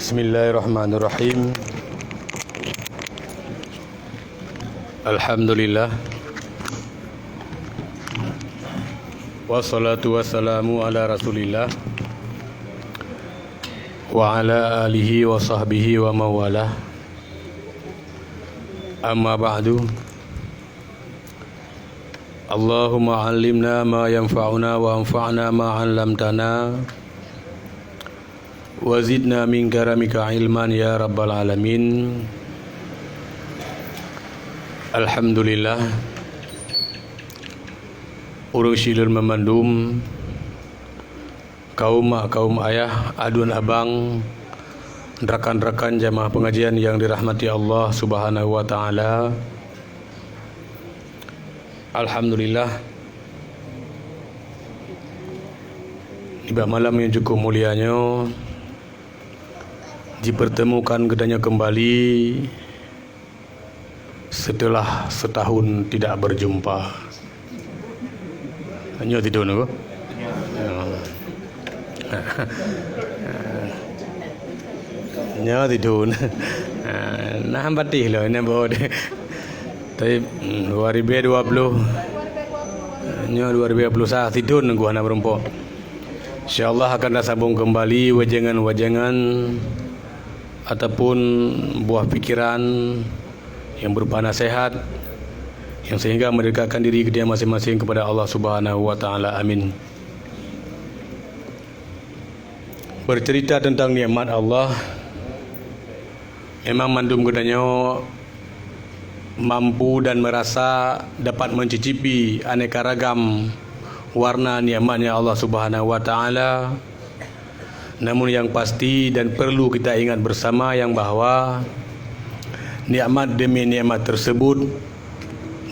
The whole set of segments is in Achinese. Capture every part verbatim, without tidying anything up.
Bismillahirrahmanirrahim. Alhamdulillah. Wassalatu wassalamu ala Rasulillah wa ala alihi wa sahbihi wa mawalah. Amma ba'du. Allahumma 'allimna ma yanfa'una wa anfa'na ma 'allamtana wa zidna min karamika ilman ya rabbal alamin. Alhamdulillah. Ureuëng syedara mandum, kaum mak, kaum ayah, aduen abang, rakan-rakan jamaah pengajian yang dirahmati Allah Subhanahu wa taala. Alhamdulillah, di bak malam yang cukup mulia nyoe, dipertemukan geutanyoe kembali setelah setahun tidak berjumpa. Nyoe tidun aku. Nyoe tidun. Nah, batih loh, ini bawa deh. Tapi, hmm, dua ribu dua puluh. Nyoe dua ribu dua puluh satu, tidun aku hana berempo. Insyaallah akan tasambung kembali wajangan-wajangan ataupun buah pikiran yang berupa nasihat yang sehingga mendekatkan diri kita masing-masing kepada Allah Subhanahu wa taala. Amin. Bercerita tentang nikmat Allah, memang mandum geutanyoe mampu dan merasa dapat mencicipi aneka ragam warna nikmatnya Allah Subhanahu wa taala. Namun yang pasti dan perlu kita ingat bersama yang bahwa nikmat demi nikmat tersebut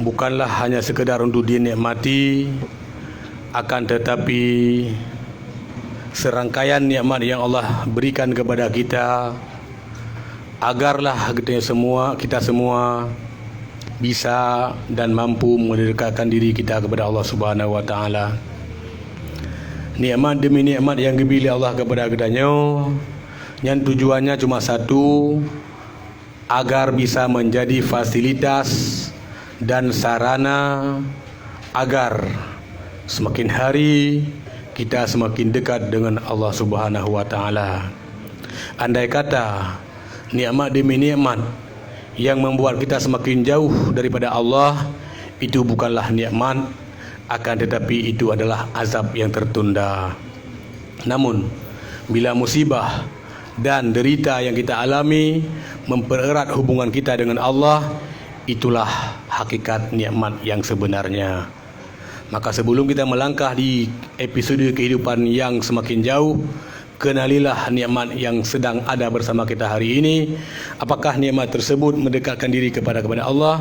bukanlah hanya sekedar untuk dinikmati, akan tetapi serangkaian nikmat yang Allah berikan kepada kita agarlah kita semua, kita semua bisa dan mampu mendekatkan diri kita kepada Allah Subhanahu wa taala. Nikmat demi nikmat yang geubri lé Allah kepada geutanyoe, nyan tujuannya cuma satu, agar bisa menjadi fasilitas dan sarana agar semakin hari kita semakin dekat dengan Allah Subhanahu wa taala. Andai kata nikmat demi nikmat yang membuat kita semakin jauh daripada Allah, itu bukanlah nikmat, akan tetapi itu adalah azab yang tertunda. Namun, bila musibah dan derita yang kita alami mempererat hubungan kita dengan Allah, itulah hakikat nikmat yang sebenarnya. Maka sebelum kita melangkah di episode kehidupan yang semakin jauh, kenalilah nikmat yang sedang ada bersama kita hari ini. Apakah nikmat tersebut mendekatkan diri kepada, kepada Allah?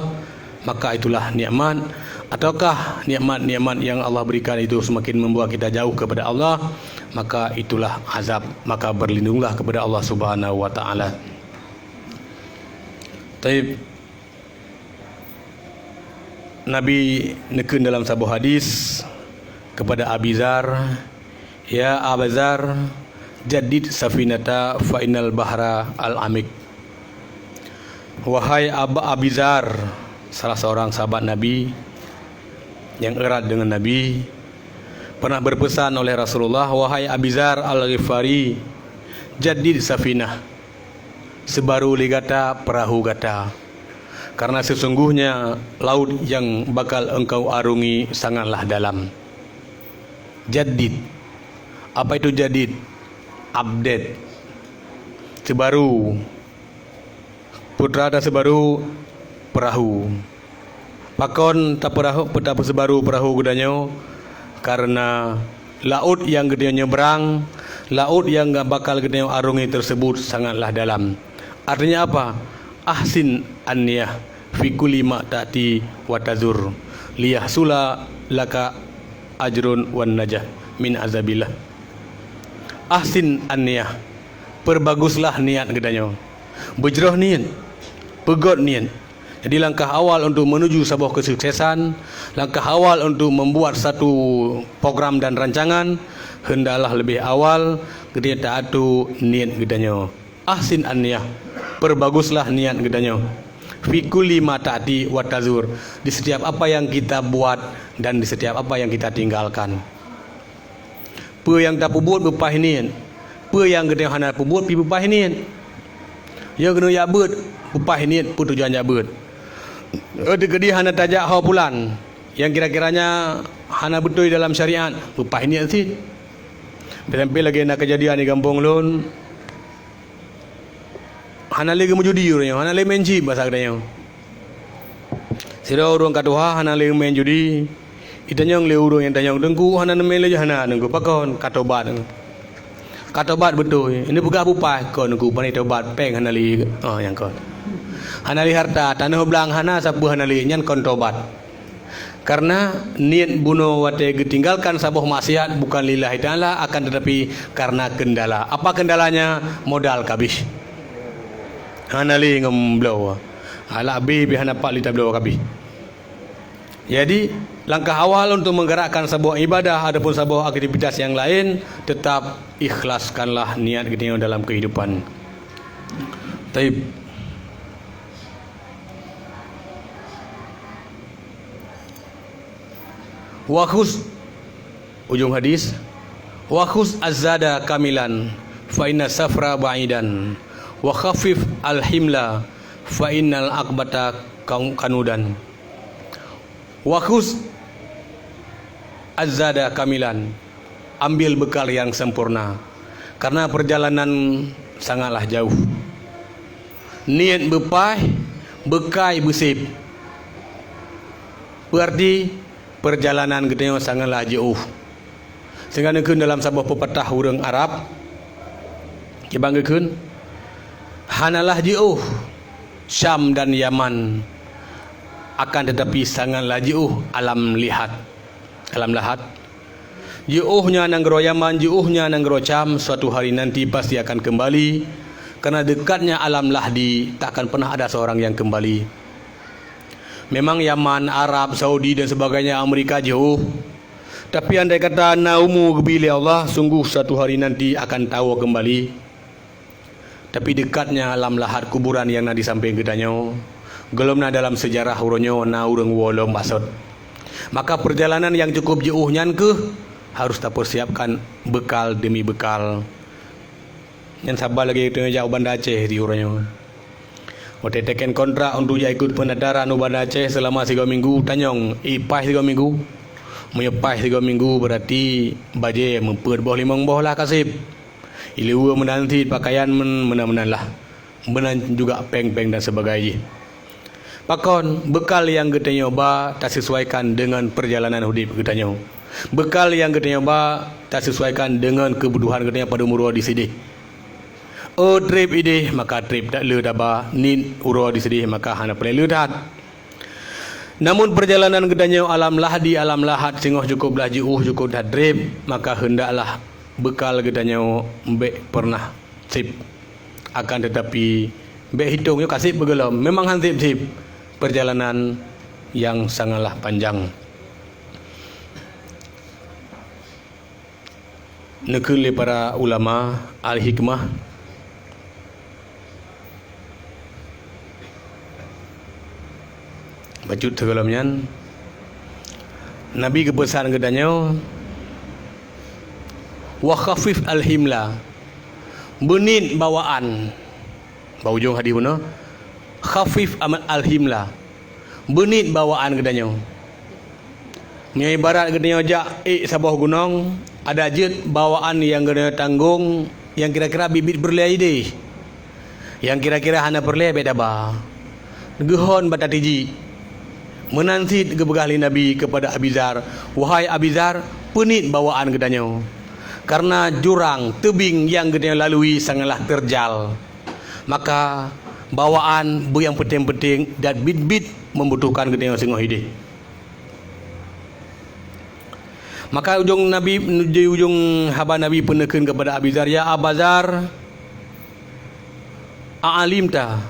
Maka itulah nikmat. Ataukah nikmat-nikmat yang Allah berikan itu semakin membuat kita jauh kepada Allah? Maka itulah azab. Maka berlindunglah kepada Allah Subhanahu wa taala. Taib. Nabi neukheun dalam saboh hadis kepada Abi Dzar, "Ya Aba Dzar, jaddid safinata fa innal bahra al-amik." Wahai Ab-, Abi Dzar, salah seorang sahabat Nabi yang erat dengan Nabi, pernah berpesan oleh Rasulullah, "Wahai Abi Dzar Al-Ghifari, jaddid safinah, seubaru lé gata peurahô gata, karena sesungguhnya laut yang bakal engkau arungi sangatlah dalam." Jaddid. Apa itu jaddid? Update. Seubaru. Putra ta seubaru peurahô. Pakon tapeurahô, tapeuseubaru peurahô geutanyoe? Karena laôt nyang geutanyoe nyebrang, laôt nyang bakal geutanyoe arungi tersebut sangatlah dalam. Artinya apa? Ahsin an-niyah fi kulli ma ta'ti wa tazur, liyahsula laka ajrun wan najah min azabillah. Ahsin an-niyah, perbaguslah niat geutanyoe. Beujroh niet, peugöt niet. Jadi langkah awal untuk menuju saboh kesuksesan, langkah awal untuk membuat satu program dan rancangan, hendaklah lebih awal geutanyoe taatô niet geutanyoe. Ahsin an-niyah, perbaguslah niat geutanyoe. Fi kulli ma ta'ti wa tazur, di setiap apa yang kita buat dan di setiap apa yang kita tinggalkan. Peue nyang tapeubuet beupaih niet, peue nyang geutanyoe hana peubuet pih beupaih niet. Nyoe keuneuk jak beuet, beupaih niet peue tujuan jak beuet. Teukeudi hana tajak ho pulan nyang kira-kiranya hana beutôi dalam syariat, beupaih niet cit. Sampai lagée na keujadian di gampông lôn, hana lé geumeujudi ureuëng nyoe, hana lé main chip basa geutanyoe. Sidroe ureuëng ka tuha hana lé main judi. Itanyong lé ureuëng nyang tanyong, "Teungku, hana neumain lé hana, Teungku, pakon?" "Ka tobat." "Ka tobat beutôi. Ini peugah beupaih kon, Teungku, pane tobat, péng hana lé." Oh, nyang kon. Hana lé harta, tanoh blang hana, sapeue hana lé, nyan kon tobat. Karena niet bunoe watée geutinggalkan saboh maksiat bukan lillahi ta'ala, akan tetapi karena kendala. Apa kendalanya? Modal kabéh. Hana lé ngon bloe. Alak B pih hana pat lé tabloe kabéh. Jadi, langkah awal untuk menggerakkan saboh ibadah ataupun saboh aktivitas yang lain, tetap ikhlaskanlah niat geutanyoe dalam kehidupan. Taib. Wa khuz, ujung hadis, "Wa khuz az-zada kamilan, fa inna safra ba'idan, wa khaffif al-himla, fa innal aqbata kan-, kanudan." "Wa khuz az-zada kamilan," ambil bekal yang sempurna, karena perjalanan sangatlah jauh. Niet beupaih, beukai beuseb. Berarti perjalanan geutanyoe sangatlah jiôh. Sehingga neukheun dalam saboh peupatah ureuëng Arab, kiban geukheun, "Hanalah jiôh Syam dan Yaman, akan tetapi sangatlah jiôh alam lihat, alam lahat." Jiôhnya nanggroe Yaman, jiôhnya nanggroe Syam, suatu hari nanti pasti akan kembali, karena dekatnya alam lahdi, tak akan pernah ada seorang yang kembali. Memang Yaman, Arab, Saudi dan sebagainya, Amerika jiôh. Tapi andai kata na umu geubri lé Allah, sungguh suatu hari nanti akan tawoe kembali. Tapi dekatnya alam lahat kuburan nyang na di sampéng geutanyoe, gohlom na dalam seujarah uroe nyoe na ureuëng woe lom basot. Maka perjalanan nyang cukup jiôh nyan keuh harus tapersiapkan bekal demi bekal. Nyan saban lagée geutanyoe jak u Banda Aceh di uroe nyoe. Watée teken kontrak untuk jak ikot pendaftaran u Banda Aceh selama sigoe minggu, tanyong, "Eh, paih sigoe minggu?" Meunyoe paih sigoe minggu, berarti bajée meupeuet boh limong boh lah ka seb. Ileue meunan cit pakaian men-, meunan-meunan lah. Meunan juga péng-péng dan sebagainya. Pakon, bekal nyang geutanyoe ba tasesuaikan deungon perjalanan udeb geutanyoe. Bekal nyang geutanyoe ba tasesuaikan deungon keubutuhan geutanyoe padum uroe disideh. Oh, treb ideh, maka treb that le taba, niet uroe disideh, maka hana peureulée le that. Namun perjalanan geutanyoe alam lahdi, alam lahat singoh cukup lah jiôh, cukup that treb, maka heundaklah bekal geutanyoe bék pernah seb. Akan tetapi, bék hitong nyoe ka seb beugohlom, memang han seb-seb, perjalanan yang sangatlah panjang. Neukheun lé para ulama al-hikmah, bacut sigohlom nyan, Nabi geupeusan geutanyoe, "Wa khaffif al-himla," beuniet bawaan. Bak ujong hadis bunoe, "Khaffif amat al-himla," beuniet bawaan geutanyoe. Meunyoe ibarat geutanyoe jak ék saboh gunong, adak jeuet bawaan nyang geutanyoe tanggong nyang kira-kira biet-biet peureulée ideh. Nyang kira-kira hana peureulée bék taba. Geuhon bak tatijik. Meunan cit geupeugah lé Nabi keupada Abi Dzar, "Wahai Abi Dzar, peuniet bawaan geutanyoe. Karena jurang teubieng nyang geutanyoe lalui sangatlah teurjal. Maka, bawaan beu nyang peunteng-peunteng dan biet-biet membutuhkan geutanyoe singoh ideh." Maka ujong Nabi, di ujong haba Nabi peuneukheun keupada Abi Dzar, "Ya Aba Dzar, a'alimta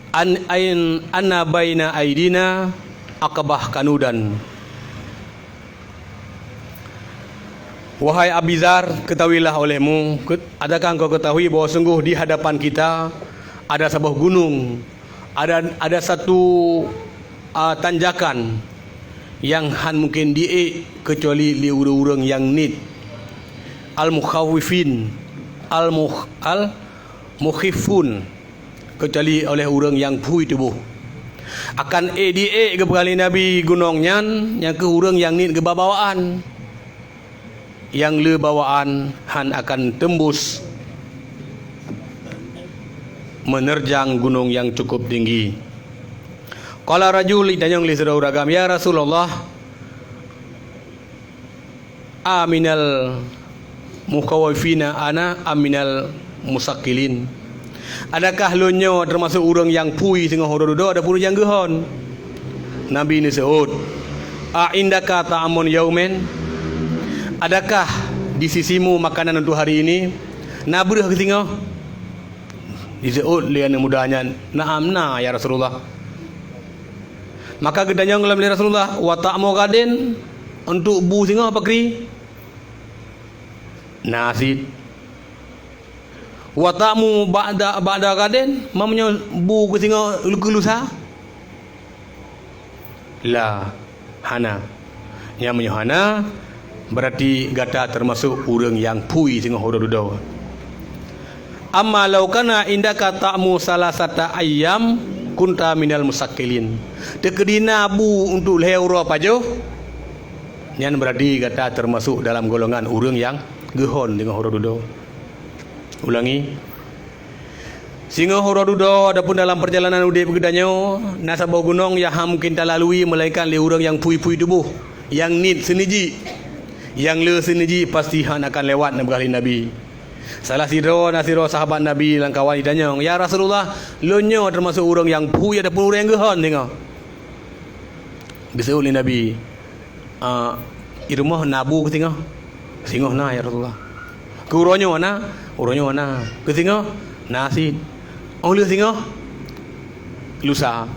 an, ain, anna baina aidina aqabah kanudan." Wahai Abi Dzar, ketahuilah olehmu, ke-, adakah engkau ketahui bahwa sungguh di hadapan kita ada saboh gunong, ada, ada satu, ah, tanjakan nyang han mungkin diék kecuali lé ureuëng-ureuëng nyang niet. Al-mukhawifin, al-mukh-, al-mukhifun, kecuali oleh ureuëng nyang phui tuboh. Akan ék diék geupeugah lé Nabi gunong nyan, nyang kheueh ureuëng nyang niet geuba bawaan. Nyang le bawaan han akan teumbus menerjang gunong nyang cukup tinggi. Qala rajul, itanyong lé sidroe ureuëng agam, "Ya Rasulullah, aminal mukhawifina ana aminal musaqqilin?" Adakah lôn nyoe teumasok ureuëng nyang phui singoh uroe dudoe atawa ureuëng nyang geuhon? Nabi neuseuôt, "A indaka ta'amun yaumin?" Adakah di sisimu makanan untuk hari ini? Na breueh keu singoh? Diseuôt lé aneuëk muda nyan, "Na'am, na, ya Rasulullah." Maka geutanyong lom lé Rasulullah, "Wa ta'mu ghadin?" Untuk bu singoh pakri? Na cit. "Wa ta'mu ba'da, ba'da ghadin?" Ma meunyoe bu keu singoh keu lusa? La, hana. Nyang meunyoe hana, berarti gata teumasok ureuëng nyang phui singoh uroe dudoe. "Amma law kana indaka ta'mu salasata ayyam kunta minal musaqqilin." Teukeudi na bu untuk lhée uroe pajoh, nyan berarti gata teumasok dalam golongan ureuëng nyang geuhon singoh uroe dudoe. Ulangi, singoh uroe dudoe ataupun dalam perjalanan udeb geutanyoe, na saboh gunong nyang han mungkin talalui melainkan lé ureuëng nyang phui-phui tuboh, nyang niet sinijik, nyang le sinijik pasti han akan lewat, neupeugah lé Nabi. Salah sidroe na sidroe sahabat Nabi lamkawan jitanyong, "Ya Rasulullah, lôn nyoe teumasok ureuëng nyang phui ataupun ureuëng nyang geuhon singoh?" Geuseuôt lé Nabi, "Ah, i rumoh na bu keu singoh?" "Singoh na, ya Rasulullah." "Keu uroe nyoe na?" "Uroe nyoe na." "Keu singoh?" "Na cit." "Oh lheueh singoh?" "Lusa."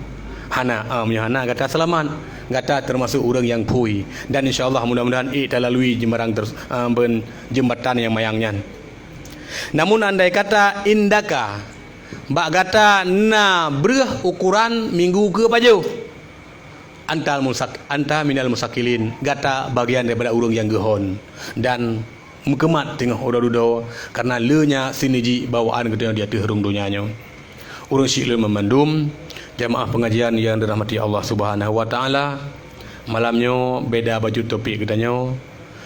"Hana." "Ah, meunyoe hana, gata seulamat. Gata teumasok ureuëng nyang phui. Dan insya Allah, mudah-mudahan ék talalui jeumarang teus-, ah, ben jeumbatan nyang manyang nyan. Namun andai kata indaka, bak gata na breueh ukoran minggu keu pajoh, anta musak-, anta minal musaqqilin, gata bagian daripada ureuëng nyang geuhon dan meukeumat teungoh uroe dudoe, kareuna le nyan sinijik bawaan geutanyoe di ateueh rhueng donya nyoe." Ureuëng syiek lôn banmandum, jamaah pengajian nyang dirahmati Allah Subhanahu wa Taala, malam nyoe beda bacut topik geutanyoe,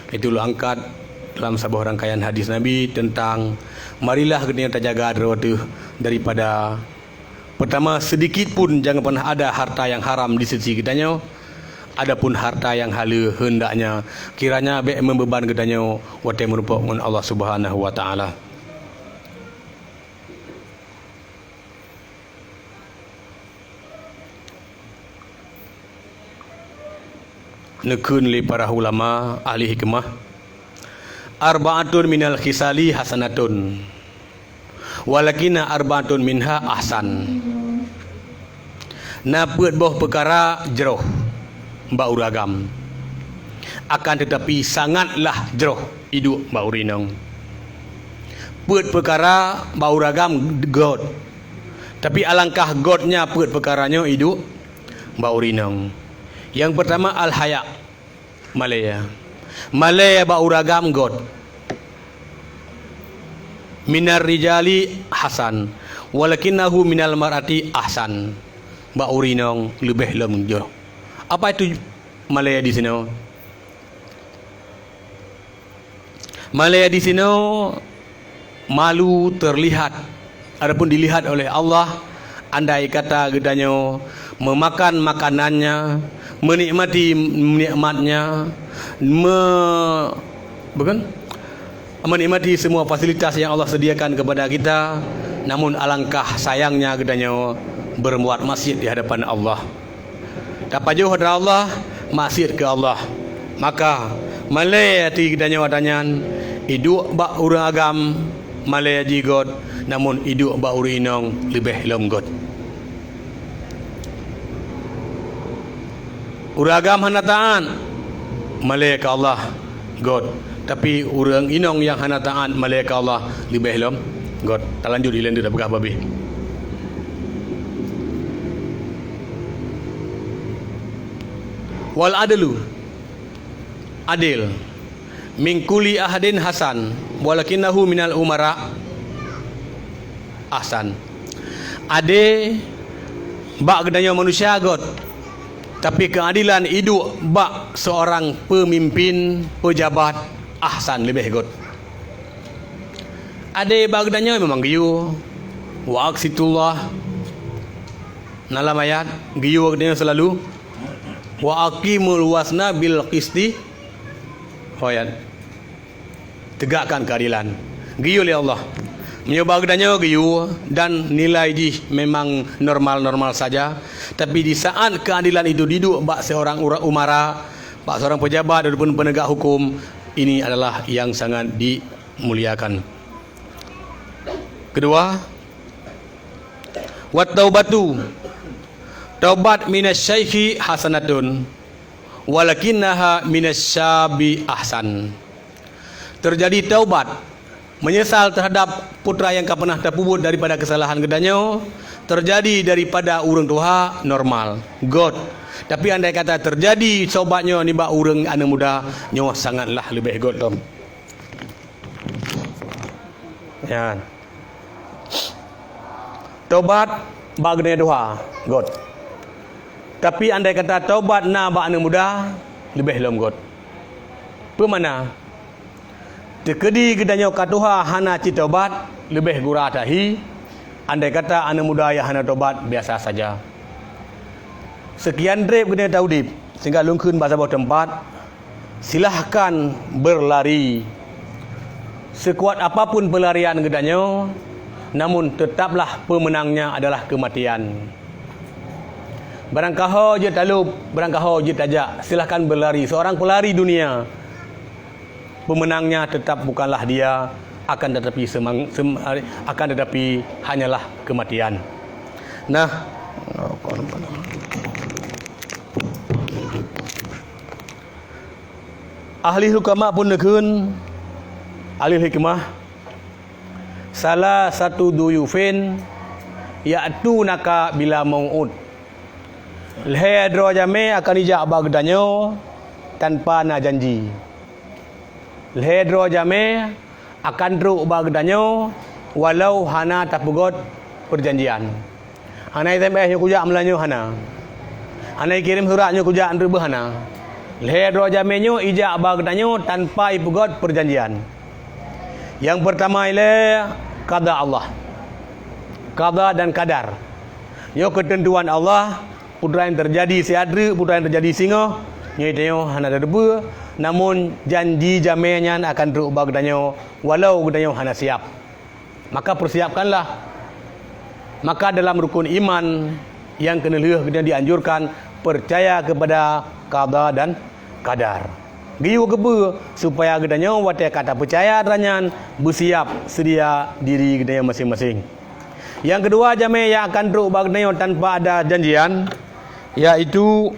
itu lôn angkat lam saboh rangkaian hadis Nabi teuntang marilah geutanyoe tajaga droe teuh daripada Pertama, seudikit pun jangan pernah ada harta nyang haram di sisi geutanyoe. Adapun harta nyang haleue, heundaknya kiranya bék meubeuban geutanyoe watée meurumpok ngon Allah Subhanahu wa Taala. Neukheun lé para ulama ahli hikmah, "Arba'atun minal khisali hasanatun, walakinna arba'atun minha ahsan." Na peuet boh peukara jroh bak ureuëng agam, akan teutapi sangatlah jroh iduek bak ureuëng inong. Peuet peukara bak ureuëng agam gét, tapi alangkah gétnya peuet peukara nyoe iduek bak ureuëng inong. Nyang peurtama, al-haya, malée. Malée bak ureuëng agam gét. Minar rijali hasan, walakinnahu minal mar'ati ahsan. Bak ureuëng inong leubeh lom jroh. Apa itu malée di sinoe? Malée di sinoe malu terlihat ataupun dilihat oleh Allah, andai kata geutanyoe meumakan makanannya, menikmati nikmatnya, me-, bukan? Menikmati semua fasilitas yang Allah sediakan kepada kita, namun alangkah sayangnya geutanyoe berbuat maksiat di hadapan Allah. Tapajoh atra Allah, maksiat keu Allah. Maka, malée até geutanyoe atra nyan, iduek bak ureuëng agam malée jih gét, namun iduek bak ureuëng inong leubeh lom gét. Ureuëng agam hana taát, malée keu Allah gét, Tapi ureuëng inong nyang hana taát malaikat Allah leubeh lom gét. Talanjut ilée nyoe tapeugah babeh. Wal adlu, adil. Min kulli ahadin hasan, walakinnahu minal umara ahsan. Adé bak geutanyoe manusia gét, tapi keuadilan iduek bak seurang peumimpin, peujabat ahsan, leubeh gét. Adé bak geutanyoe memang geuyue, wa aqsitullah. Na lam ayat, geuyue geutanyoe seulalu, wa aqimul wazna bil qisti. Ayat. Tegakkan keadilan. Geuyue lé Allah. Meunyoe bak geutanyoe geuyue dan nilai jih memang normal-normal saja, tapi di saat keadilan itu diduek bak seorang ura-, umara, bak seorang pejabat ataupun penegak hukum, ini adalah yang sangat dimuliakan. Kedua, wat taubatu, taubat minasyaikhi hasanatun, walakinnaha minasyabi ahsan. Terjadi taubat, menyesal terhadap putra yang ka pernah tapeubuet daripada kesalahan geutanyoe, terjadi daripada ureuëng tuha, normal, gét. Tapi andai kata terjadi taubat nyoe nibak ureuëng aneuëk muda, nyoe sangatlah leubeh gét lom. Nyan. Taubat bak geutanyoe tuha, gét. Tapi andai kata taubat na bak aneuëk muda, leubeh lom gét. Peue makna? Teukeudi geutanyoe ka tuha hana cit taubat, leubeh gura tahi, andai kata aneuëk muda nyang hana taubat biasa saja. Seukian treb geutanyoe taudeb, sehingga lôn kheun bak saboh teumpat, silahkan berlari. Sekuat apapun pelarian geutanyoe, namun tetaplah pemenangnya adalah kematian. Barangkaho jeuet talop, barangkaho jeuet tajak, silahkan berlari. Seorang pelari dunia, pemenangnya tetap bukanlah dia, akan tetapi semang-, sem-, akan tetapi hanyalah kematian. Nah, ahli hukama pun neukheun, ahli hikmah, salasatu duyufin ya'tunaka bila mau'ud. Lhée droe jamé akan ijak bak geutanyoe tanpa na janji. Lhée droe jamé akan trok bak geutanyoe walau hana tapeugét peujanjian. Hana S M S nyoe kujak meulanyoe hana. Hana ikirém surat nyoe kujak nteubeuh hana. Lhée droe jamé nyoe ijak bak geutanyoe tanpa ipeugét peujanjian. Nyang peurtama ilée qada Allah. Qada dan qadar. Nyoe keuteuntuan Allah, peue nyang teujadi siat treuk, peue nyang teujadi singoh, nyoe tanyoe hana tateupeue, namun janji jamé nyan akan trok bak geutanyoe walau geutanyoe hana siap. Maka persiapkanlah. Maka dalam rukun iman nyang keuneulheueh geutanyoe dianjurkan percaya kepada qada dan qadar. Geuyue keupeue? Supaya geutanyoe watée ka tapeucaya atra nyan beusiap seudia diri geutanyoe maséng-maséng. Nyang keudua jamé nyang akan trok bak geutanyoe tanpa ada janjian, yaitu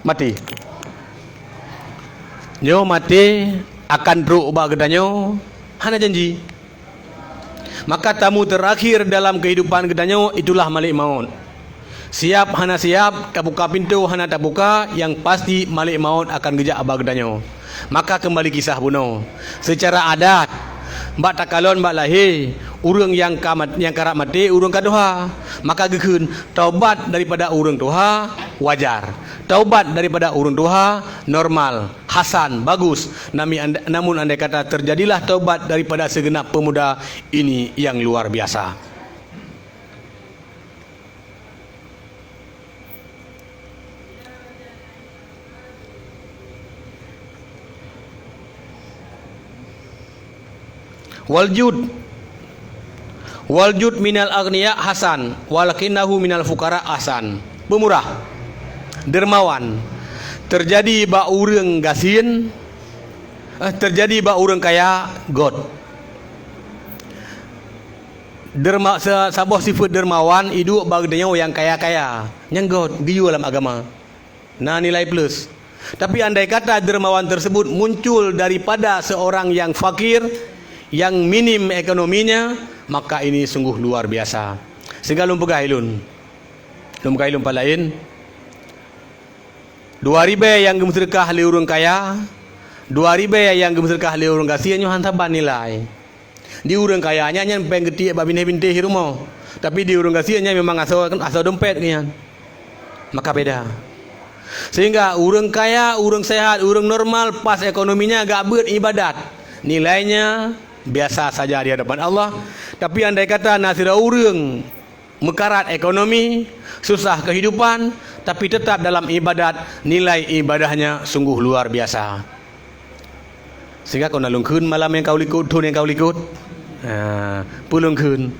maté. Nyoe maté akan trok bak geutanyoe hana janji. Maka tamu terakhir dalam kehidupan geutanyoe itulah malek maut. Siap hana siap, tabuka pintoe hana tabuka, nyang pasti malek maut akan geujak bak geutanyoe. Maka keumbali kisah bunoe. Seucara adat, bak takalon bak lahé, ureuëng nyang ka mat-, nyang karab maté ureuëng ka tuha. Maka geukheun taubat daripada ureuëng tuha wajar. Taubat daripada ureuëng tuha normal. Hasan, bagus. Nami and-, namun andai kata terjadilah taubat daripada segenap pemuda, ini yang luar biasa. Wal jud. Wal jud minal aghniya hasan, walakinnahu minal fuqara ahsan. Peumurah, dermawan, teujadi bak ureuëng gasien, eh, teujadi bak ureuëng kaya, gét. Derma-, sa-, saboh sifeuet dermawan iduek bak geutanyoe nyang kaya-kaya, nyang gét geuyue lam agama. Na nilai plus. Tapi andai kata dermawan tersebut muncul daripada seorang yang fakir, yang minim ekonominya, maka ini sungguh luar biasa. Sehingga lôn peugah ilôn, lôn peugah ilôn pat laén, dua ribèe nyang geumeuseudeukah lé ureuëng kaya, dua ribèe nyang geumeuseudeukah lé ureuëng gasien nyoe hana saban nilai. Di ureuëng kaya nyan, nyan péng geutiek bak bintéh-bintéh rumoh. Tapi di ureuëng gasien nyan memang asoe, asoe dompet nyan. Maka beda. Sehingga ureuëng kaya, ureuëng sehat, ureuëng normal, pas ekonominya, gak beuet ibadat, nilainya biasa saja di hadapan Allah. Tapi andai kata na sidroe ureuëng meukarat ekonomi, susah kehidupan, tapi tetap dalam ibadat, nilai ibadahnya sungguh luar biasa. Sehingga kon na lôn kheun malam nyang ka likot, thon nyang ka likot. Ha, peue lôn kheun?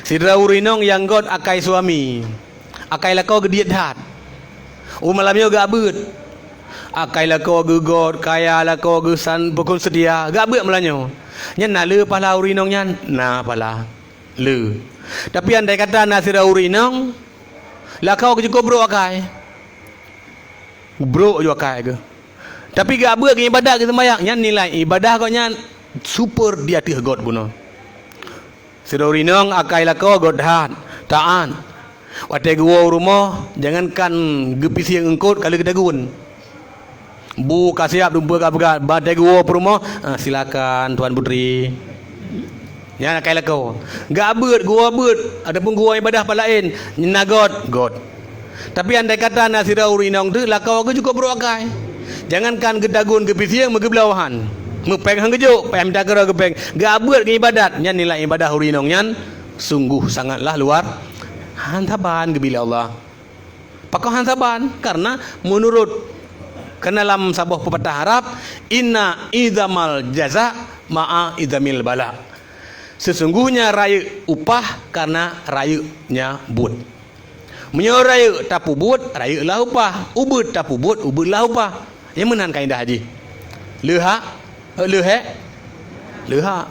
Sidroe ureuëng inong nyang göt akai suami, akai lakoe geudiet that. U malam nyoe gak beuet. Akai lakoe geugöt, kaya lakoe geusan, bukon seutia, gak beuet malam nyoe. Nyan na le pahala ureuëng inong nyan? Na pahala. Le. Tapi andai kata na sidroe ureuëng inong, lakoe geuh cukôp brok akai. Brok ju akai geuh. Tapi gak beuet geuibadat geuseumbahyang, nyan nilai ibadah gobnyan super di ateueh göt bunoe. Sidroe ureuëng inong akai lakoe göt that, taát. Watée geuwoe u rumoh, jangankan geupisieng eungkôt, ka lheueh geutagun. Bu ka siap dumpeue ka peugah, watée geuwoe peurumoh, "Ah, silakan, Tuan Putri." Nyan akai lakoe. Gak beuet, geuwoe beuet, ataupun geuwoe ibadah pat laén, na göt, göt. Tapi andai kata na sidroe ureuëng inong teuk, lakoe geuh cukôp brok akai. Jangankan geutagun, geupisieng, meugeubloe han. Meupéng han geujok, payah mita keudroe geupéng. Gak beuet geuibadat, nyan nilai ibadah ureuëng inong nyan sungguh sangatlah luar, han saban geubri lé Allah. Pakon han saban? Karena menurut keunalam saboh peupatah Arab, "Inna idzamal jaza ma'a idzamil bala." Sesungguhnya rayeuk upah karena rayeuknya buet. Meunyoe rayeuk tapeubuet, rayeuklah upah. Ubeut tapeubuet, ubeutlah upah. Nyang meunan kaidah jih. Le hak, le hék, le hak.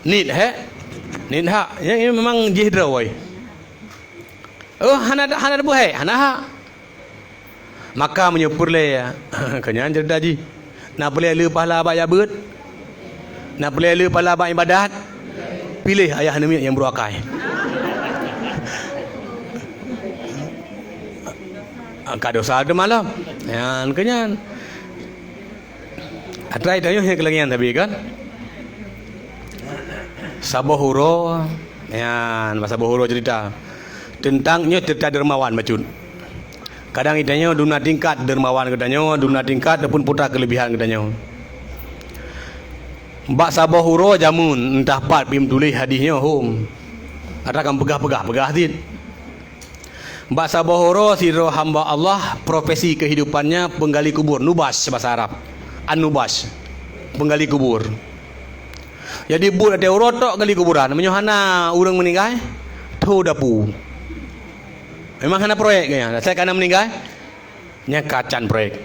Niet hék, niet hak. Nyang memang jih droe. Oh, hana, hana teupeue hai, hana hak. Maka meunyoe peureulée, keu nyan ceurita jih. Na peureulée le pahala bak jak beuet? Na peureulée le pahala bak ibadat? Piléh ayah aneuk miet nyang brok akai. Ka dosa teumalom. Nyan keu nyan. Atra tanyoe nyang keulanggian sabe kan? Saboh uroe, nyan, bak saboh uroe cerita. Teuntang nyoe cerita dermawan bacut. Kadang geutanyoe dum na tingkat dermawan geutanyoe, dum na tingkat ataupun putra keulebihan geutanyoe. Bak saboh uroe jameun, entah pat pih meutuléh hadih nyoe hom. Atra kan peugah-peugah, peugah cit. Bak saboh uroe sidroe hamba Allah, profesi kehidupannya penggali kubur, nubas bahasa Arab. An-nubas, penggali kubur. Jadi buet watée uroe tok gali kuburan, meunyoe hana ureuëng meuninggai, tho dapu. Memang hana proyek geuh nyan, asai ka na meuninggai, nyan ka can proyek.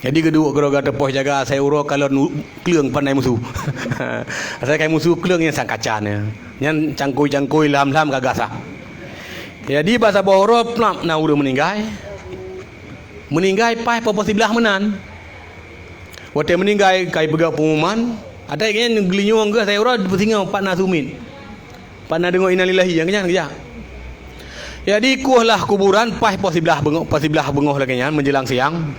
Jadi geuduek keudroe gata poh jaga asai uroe kalon u-, kleueng pandai musu. Asai kai musu kleueng nyan sang kacan nyan. Nyan cangkoi-cangkoi lham-lham ka gasah. Jadi bak saboh uroe plap na ureuëng meuninggai. Meuninggai paih poh siblaih meunan. Watée meuninggai kai peugah pengumuman, atai nyan geulinyueng geuh asai uroe peusingoh pat na sumiet. Pat na deungoe innalillahi nyang keujak, keujak. Jadi kueh lah kuburan paih poh siblaih beungoh, poh siblaih beungoh lagée nyan menjelang siang.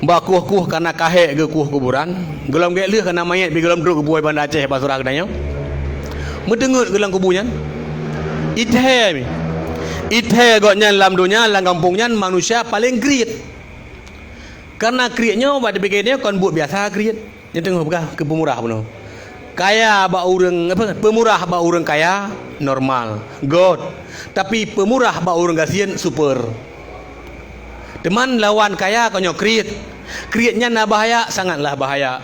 Bak kueh-kueh kana kahek geukueh kuburan, gohlom gét lheueh kana manyét pih gohlom trok geupuwoe Banda Aceh bak surah geutanyoe. Meuteungeut geuh lam kubu nyan. Ithée mi. Ithée gobnyan lam donya, lam gampông nyan manusia paleng kriet. Karena kriet nyoe bak teupike nyoe kon buet biasa kriet. Nyoe teungoh peugah keu peumurah bunoe. Kaya bak ureuëng, apa, peumurah bak ureuëng kaya normal, göt. Tapi peumurah bak ureuëng gasien super. Teuma lawan kaya kon nyoe kriet. Kriet nyan na bahaya, sangatlah bahaya.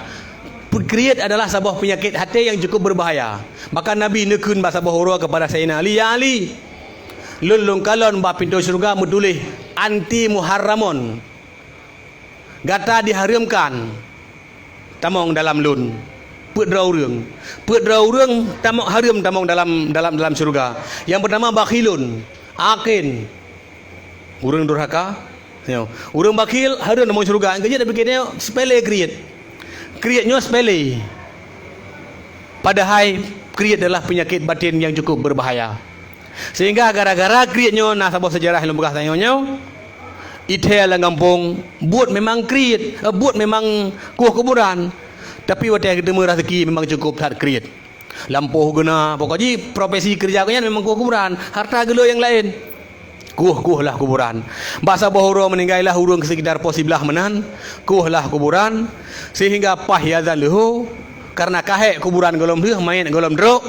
Kriet adalah saboh peunyakét até nyang cukup beubahaya. Bahkan Nabi neukheun bak saboh uroe keupada Saidina Ali, "Ya Ali, lôn lôn kalon bak pintoe syeuruga meutuléh anti muharramon." Gata dihareuemkan tamong dalam lôn. Peuet droe ureuëng. Peuet droe ureuëng tamong, hareuem tamong dalam, dalam, dalam syeuruga. Nyang peutama bakhilun, akin. Ureuëng durhaka. Nyoe, ureuëng bakhil hareuem tamong syeuruga. Nyang keujeuet tapike nyoe sepele kriet. Kriet nyoe sepele. Padahai kriet adalah peunyakét batin nyang cukup beubahaya. Sehingga gara-gara kriet nyoe na saboh seujarah lôn peugah tanyoe nyoe, ithée lam gampông, buet memang kriet, eh, buet memang kueh kuburan. Tapi watée geuteumé raseuki memang cukup that kriet. Lampôh geuna, pokok jih profesi keureuja geuh nyan memang kueh kuburan, harta geuleu nyang laén. Kueh-kueh lah kuburan. Bak saboh uroe meuninggai lah ureuëng keu seukidar poh siblaih meunan, kueh lah kuburan, sehingga paih azan leuhô, kareuna ka hék kuburan gohlom lheueh, manyét gohlom trok,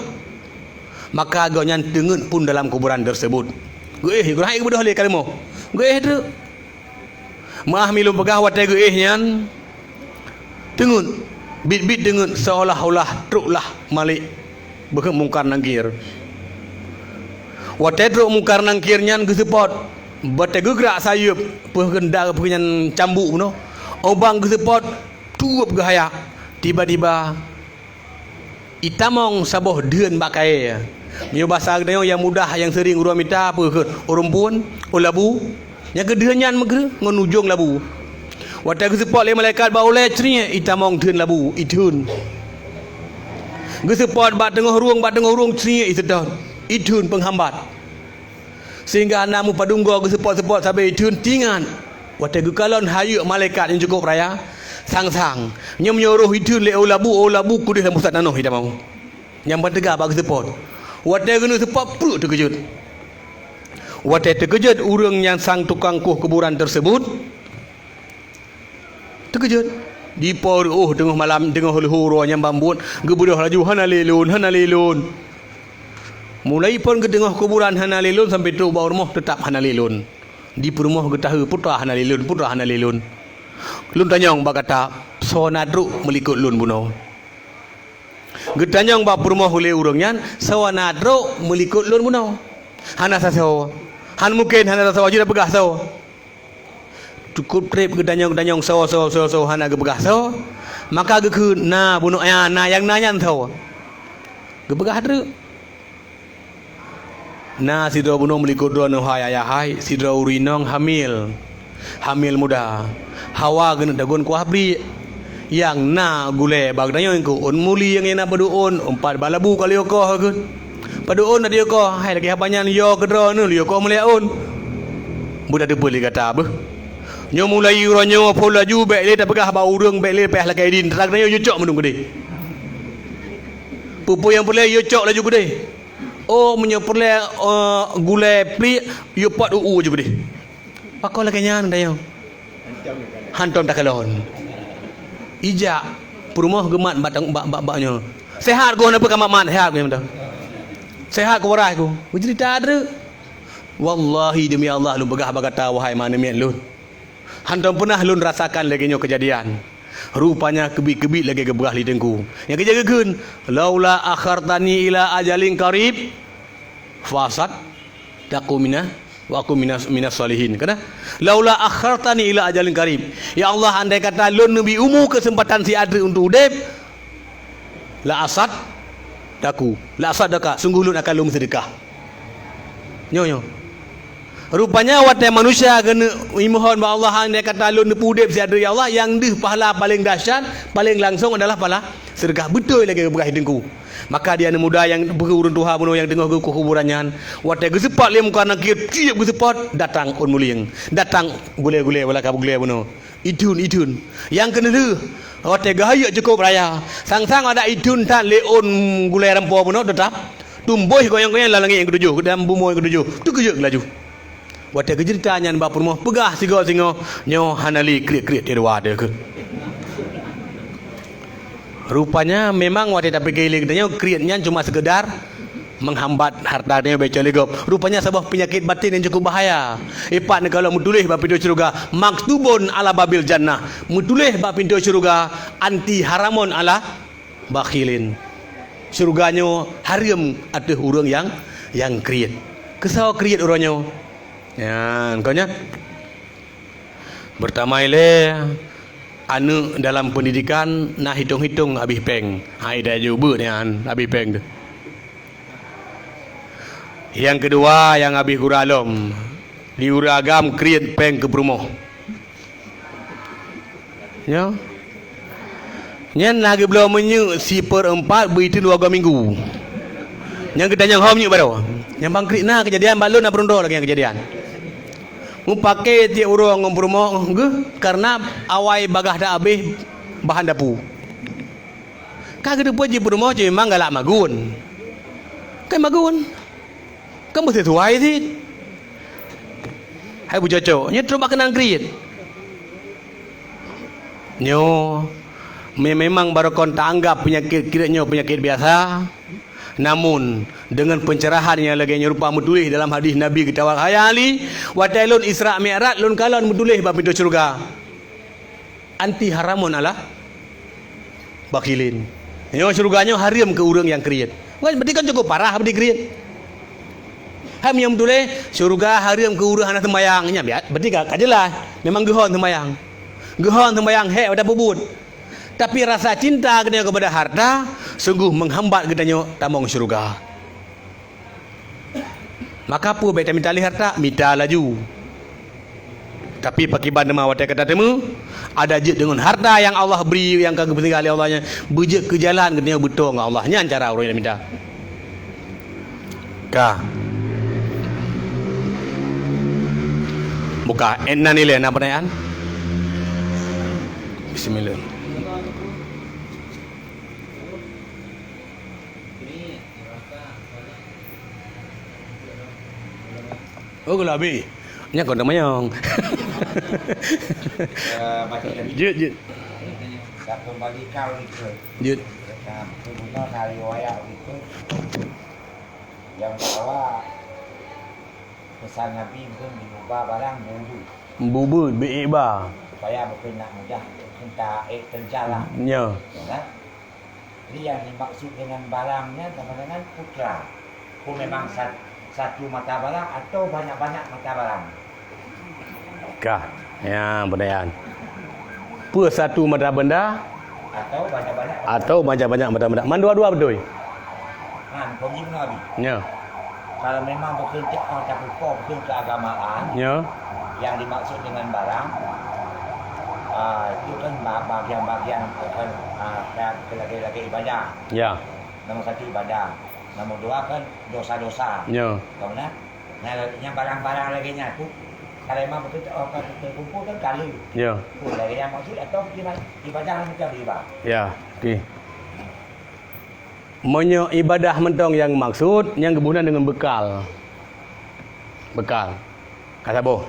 maka gobnyan teungeut phon dalam kuburan teuseubut. Geuéh, geuéh geubeudôh lé ka leumoh. Geuéh treuk. Meuáh mi lôn peugah watée geuéh nyan, teungeut, biet-biet teungeut seolah-olah trok lah malik beuheuet Mungkar Nangkir. Watée trok Mungkar Nangkir nyan geuseupôt, watée geugrak sayeuep, peue keuh da peue nyan cambuk bunoe, ubang geuseupôt tuweueb geuhayak. Tiba-tiba itamong saboh dheuen bak kayée. Meunyoe basa geutanyoe nyang mudah nyang seuring ureuëng mita peue kheun, ureuëng phon, ureuëng labu. Nyang keu dheuen nyan meugreuh ngon ujong labu. Watée geuseupôt lé malaikat bak ulée, crie, itamong dheuen labu, itheun. Geuseupôt bak teungoh rueng, bak teungoh rueng, crie, iseutôt, itheun peunghambat. Sehingga hana meupadum goe geuseupôt-seupôt sabe itheun, tingat. Watée geukalon hayeu malaikat nyang cukup raya, sang-sang. Nyoe meunyoe roh itheun lé ureuëng labu, ureuëng labu keudeh lam pusat tanoh itamong. Nyang ban teuga bak geuseupôt. Watée geuneuk seupôt, pruet teukeujot. Watée teukeujot ureuëng nyang sang tukang kueh kuburan teuseubut, teukeujot. Dipo reuôh teungoh malam, teungoh leuhô uroe nyang ban buet, geubeudôh laju, "Hana lé lôn, hana lé lôn." Mulai phon geuteungoh kuburan hana lé lôn sampai trok bak rumoh teutab hana lé lôn. Di peurumoh geutaheue peue teuma hana lé lôn, peue teuma hana lé lôn. Lôn tanyong bak gata, soe na trok meulikot lôn bunoe? Geutanyong bak peurumoh lé ureuëng nyan, soe na trok meulikot lôn bunoe? Hana sasoe. Han mungken hana sasoe, jeuet tapeugah soe. Cukup treb geutanyong-tanyong soe, soe, soe, soe, hana geupeugah soe. Maka geukheun, "Na bunoe nyan, na nyang na nyan soe?" Geupeugah treuk. Na sidroe bunoe meulikot droeneuh hai ayah hai, sidroe ureuëng inong hamil. Hamil muda. Hawa geuneuk dagon kuah briek. Nyang na gulée bak geutanyoe keu ôn muli nyang na padub ôn, umpat bak labu ka lheueh koh kheun. Padub ôn na lheueh koh, hai lagée haba nyan yo keudroe neuh lheueh koh mulia ôn. Beutateupeue lé gata beuh. Nyoe mulai uroe nyoe phon laju bék lé tapeugah bak ureuëng bék lé payah lakée idin, teutak geutanyoe yeucok meunung keudeh. Peue-peue nyang peureulée yeucok laju keudeh. Oh, meunyoe peureulée, eh, gulée pliek, yue pot u-u ju keudeh. Pakon lagée nyan, tanyoe? Hantom takalon. Ijak peurumoh geumat bak, bak, bak, bak nyoe. Sehat ku, hana peue ka mat-mat, sehat ku, ya, beutôi. Sehat ku, waras ku. Geuceurita treuk. Wallahi, demi Allah, lôn peugah bak gata, wahai maneumiet lôn. Hantom peunah lôn rasakan lagée nyoe keujadian. Rupanya keubiet-keubiet lagée geupeugah lé Teungku. Nyang keujeuet geukheun, "Laula akhartani ila ajalin qarib, fa asaddaqu mina, wa akun minas, minas shalihin." Kana? "Laula akhartani ila ajalin qarib." Ya Allah, andai kata lôn neubri umu keuseumpatan siat treuk untuk udeb, la asaddaqu, la asaddaqa, sungguh lôn akan lôn meuseudeukah. Nyoe, nyoe. Rupanya watée manusia geuneuk imohon bak Allah, andai kata lôn neupeu udeb siat treuk, ya Allah, nyang deuh pahala paleng dahsyat, paleng langsong adalah pahala seudeukah. Beutôi lagée geupeugah Teungku. Maka di aneuëk muda nyang beuke ureuëng tuha bunoe nyang teungoh geukueh kuburan nyan, watée geuseupôt lé Mungkar Nakir, tieb geuseupôt, datang ôn mulieng, datang gulée-gulée, wala ka beugulée bunoe. Itheun, itheun. Nyang keuneulheueh, watée geuhayeu cukôp raya, sang-sang adak itheun that lé ôn gulée rampo bunoe teutab, tumbôi goyang-goyang lam langét nyang keutujôh, lam bumoe nyang keutujôh, teukeujot laju. Watée geuceurita nyan bak peurumoh, peugah sigoe singoh, nyoe hana lé kriet-kriet di luwa teuh keuh. Rupanya memang watée tapike lé geutanyoe kriet nyan cuma seukeudar menghambat hareuta tanyoe becok lé gob. Rupanya saboh peunyakét batin nyang cukup bahaya. Ipat neukalon meutuléh bak pintoe syeuruga, "Maktubun ala babil jannah." Meutuléh bak pintoe syeuruga, "Anti haramun ala bakhilin." Syeuruga nyoe hareuem ateueh ureuëng nyang, nyang kriet. Keusoe kriet uroe nyoe? Nyan, kon nyan. Beureutamai lé, aneuëk dalam peundidikan na hitong-hitong habéh péng. Hai, dak jeuet beuet nyan, habéh péng teuh. Nyang keudua, nyang habéh gura lom, di ureuëng agam kriet péng keu peurumoh. Nyoe. Nyan na geubloe minyeuk sipeurempat beuiteun dua goe minggu. Nyang geutanyong hom nyoe baroe. Nyang bangkrit na keujadian bak lôn na peurunoe lagée nyang keujadian. Mupake tiek uroe ngon peurumoh geuh karena awai bagaih ta abéh bahan dapu. Ka geuteupeue jih peurumoh jih memang galak magun. Kan magun. Kan beuseusuai cit. Hai beucocok, nyoe trok bak keunan kriet. Nyoe me-, memang barokon taanggap peunyakét kriet nyoe peunyakét biasa. Namun, deungon peuncerahan nyang lagée nyoe rupa meutuléh dalam hadis Nabi geutawak, "Hai Ali, watée lôn Isra Mi'raj, lôn kalon meutuléh bak pintoe syeuruga." Anti haramun ala bakhilin. Nyoe syeuruga nyoe hareuem keu ureuëng nyang kriet. Wah, berarti kan cukup parah berarti kriet. Hai meunyoe meutuléh, syeuruga hareuem keu ureuëng hana seumayang. Nyan biat, berarti ka, ka jeulaih. Memang geuhon seumayang. Geuhon seumayang hék watée peubuet. Tapi rasa cinta geutanyoe kepada harta sungguh menghambat geutanyoe tamong syeuruga. Maka peue bék tamita lé harta? Mita laju. Tapi pakiban teuma watée ka tateumé, ada jeuet deungon harta nyang Allah bri nyang ka geupeusinggah lé Allah nyan, beujeuet keu jalan geutanyoe beutôi ngon Allah. Nyan cara ureuëng nyang mita. Ka. Buka. Eh, na nilai, na peunayaan? Bismillah. Oh, kalau habis. Nyan kon teumanyong. Eh, masih lagi. Jeuet, jeuet. Dah kembali kau ni ke? Jeuet. Nah, tu guna hari wayah gitu. Yang bawa pesan Nabi mungkin diubah barang bulu. Bubut, biiba. Supaya mungkin nak mudah, mungkin tak, eh, terjalan. Ya. Ya kan? Jadi, yang dimaksud dengan barangnya sama dengan putra. Pun memang sa-, satu mata barang atau banyak-banyak mata barang. Kah, ya, peunayaan. Peue satu mata benda? Atau banyak-banyak mata. Atau banyak-banyak mata benda. Man dua-dua beutôi. Nah, kau gimana, Abi? Ya. Kalau memang betul cek, ah, tapi kau betul keagamaan, ya, yang dimaksud dengan barang, ah, itu kan ba-, bagian-bagian, eh, kan, ah, kan lagi-lagi ibadah. Ya. Nomor satu ibadah. Nomor dua kan dosa-dosa. Ya. Kau benar? Nah, yang barang-barang lagi nya tu, kalau memang betul, oh, kan terkumpul kan kali. Ya. Oh, lagi yang maksud atau gimana? Ibadah macam riba. Ya, okey. Meunyoe ibadah mantong nyang maksud, nyang geubunan deungon beukal. Beukal. Ka saboh.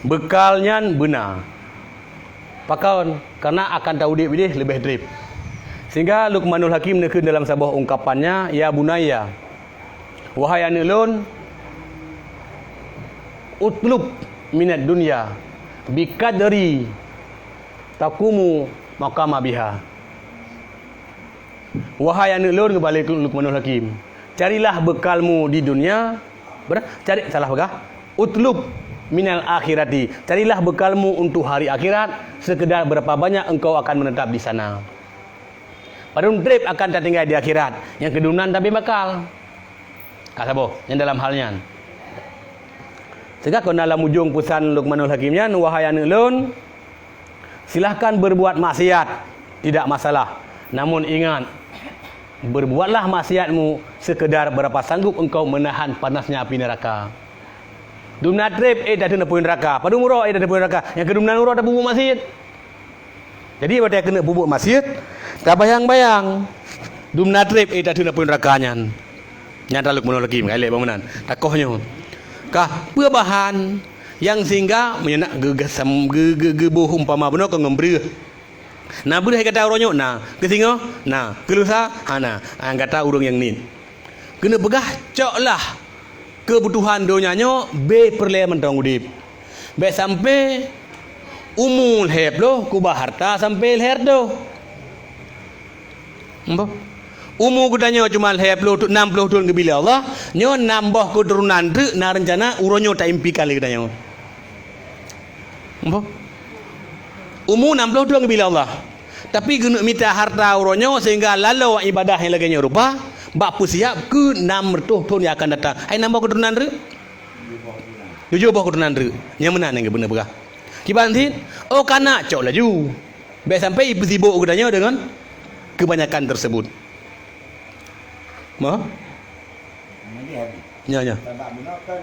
Beukal nyan beuna. Pakon? Karena akan taudép idéh leubeh trép. Sehingga Luqmanul Hakim neukheun dalam saboh ungkapannya, "Ya bunayya, wahai aneuëk lôn, utlub minad dunya biqadri taqumu maqama biha." Wahai aneuëk lôn, geubalik Luqmanul Hakim, carilah beukalmu di dunia, ber-, cari, salah peugah, utlub minal akhirati, carilah beukalmu untuk hari akhirat, sekedar berapa banyak engkau akan menetap di sana. Padum trép akan tatinggai di akhirat, nyang keudum nan tabri beukal. Ka saboh, nyang dalam hal nyan. Sehingga keunan lam ujong peusan Luqmanul Hakim nyan, "Wahai aneuëk lôn, silahkan berbuat maksiat, tidak masalah. Namun ingat, berbuatlah maksiatmu sekedar berapa sanggup engkau menahan panasnya api neraka." Dum na trép, eh, tateun apui neraka. Padum uroe, eh, tateun apui neraka. Nyang keudum nan uroe tapeubuet maksiat. Jadi, watée keuneuk peubuet maksiat, tabayang-bayang. Dum na trép, eh, tateun apui neraka nyan. Nyan taluk meunoe lagi, meugalek bangunan. Takoh nyoe. Kah, peue bahan nyang sehingga meunyoe nak geugasam, geu-, geu-, geuboh umpama bunoe keu ngon breueh. Na breueh gata uroe nyoe? Na. Keu singoh? Na. Keu lusa? Hana. Ah, gata ureuëng nyang niet. Keuneuk peugah, coklah keubutuhan donya nyoe bé peureulée mantong udeb. Bék sampoe umu lhée ploh keubah harta sampoe lhée reutôh. Embo. Umu geutanyoe cuma lhée ploh tu-, nam ploh thon geubri lé Allah, nyoe nam boh keuturonan treuk na reuncana uroe nyoe taimpikan lé geutanyoe. Embo. Umu nam ploh thon geubri lé Allah. Tapi geuneuk mita harta uroe nyoe sehingga lalo ibadah nyang lagée nyoe rupa, bak peusiab keu nam reutôh thon nyang akan datang. Hai nam boh keuturonan treuk? Tujoh boh keuturonan treuk. Nyang meunan nyang geubeuna peugah. Kiban cit, oh kana cok laju. Bèk sampai ipeusibok geutanyoe deungon keubanyakan tersebut. Mo? Jadi habis. Nyo, nyo. Sabab bunoe kan,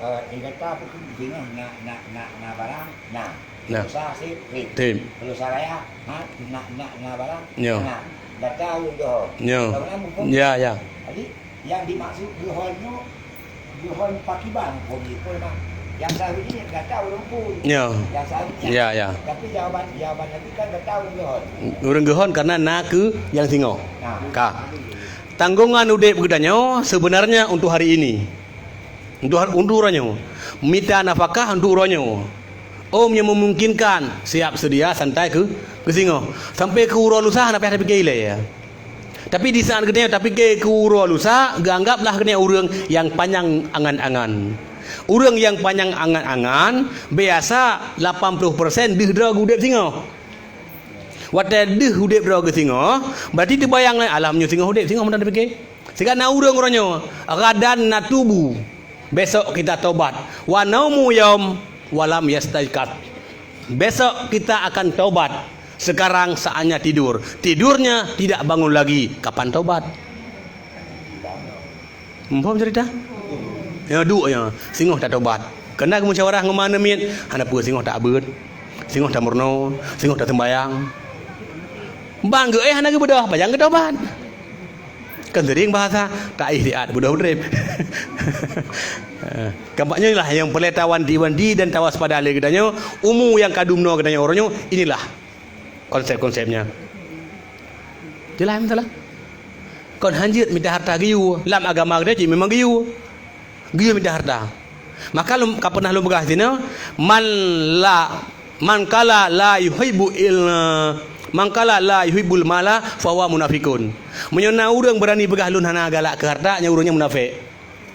eh, di gata pun singoh na, na, na, na barang, na. Na. Pulsa sip, sip. Sip. Pulsa raya, ha, na, na, na barang, nyo. Na. Gata ureueng geuhon. Nyo. Bangunan muphom. Ya, ya. Jadi, yang dimaksud geuhon nyoe, geuhon pakriban muphom jih, Bang. Yang seuharusnya gata ureueng phôn. Nyo. Yang seuharusnya. Ya, ya. Tapi jawaban, jawaban lagi kan gata ureueng geuhon. Ureueng geuhon karena na keu nyang singoh. Nah. Ka. Tanggongan udép geutanyoe sebenarnya untuk hari ini. Untuk, untuk uroe nyoe. Mita nafakah untuk uroe nyoe. Ôm nyang memungkinkan, siap seudia, santai keu, keu singoh. Sampai keu uroe lusa hana payah tapike ilée, ya. Tapi di saat geutanyoe tapike keu uroe lusa, geuanggaplah geutanyoe ureueng nyang panyang angan-angan. Ureueng nyang panyang angan-angan, biasa lapan puluh persen deuh droe geuudép singoh. Watée deuh udép droe geuh singoh, berarti teubayang lé alam nyoe singoh udép, singoh meunan tapike. Sigoe na ureueng uroe nyoe, "Ghadan natubu." Besok kita tobat. "Wa naumu yaum wa lam yastaiqaz." Besok kita akan tobat. Sekarang saatnya tidur. Tidurnya tidak bangun lagi. Kapan tobat? Muphom cerita? Ya, duek ya. Singoh tatobat. Keunan geumusyawarah ngon ma aneuk miet, hana peue singoh tabeuet. Singoh tameurunoe, singoh taseumbayang. Ban geuéh hana geubeudôh, pajan geutobat. Kan sering bahasa, tak istiad beudôh udép. Eh, kampanye lah yang perlu tawanti-wanti dan tawaspada lé geutanyoe, umu nyang ka dumnoe geutanyoe uroe nyoe, inilah konsep-konsepnya. Jeulaih masalah? Kon hanjeuet mita harta geuyue. Lam agama geutanyoe cit memang geuyue. Geuyue mita harta. Maka lôn, ka pernah lôn peugah sinoe, "Man la, man qala la yuhibbu il, man qala la yuhibbul mala, fa huwa munafiqun." Meunyoe na ureueng beurani peugah, "Lôn hana galak keu harta," nyan ureueng nyan munafék.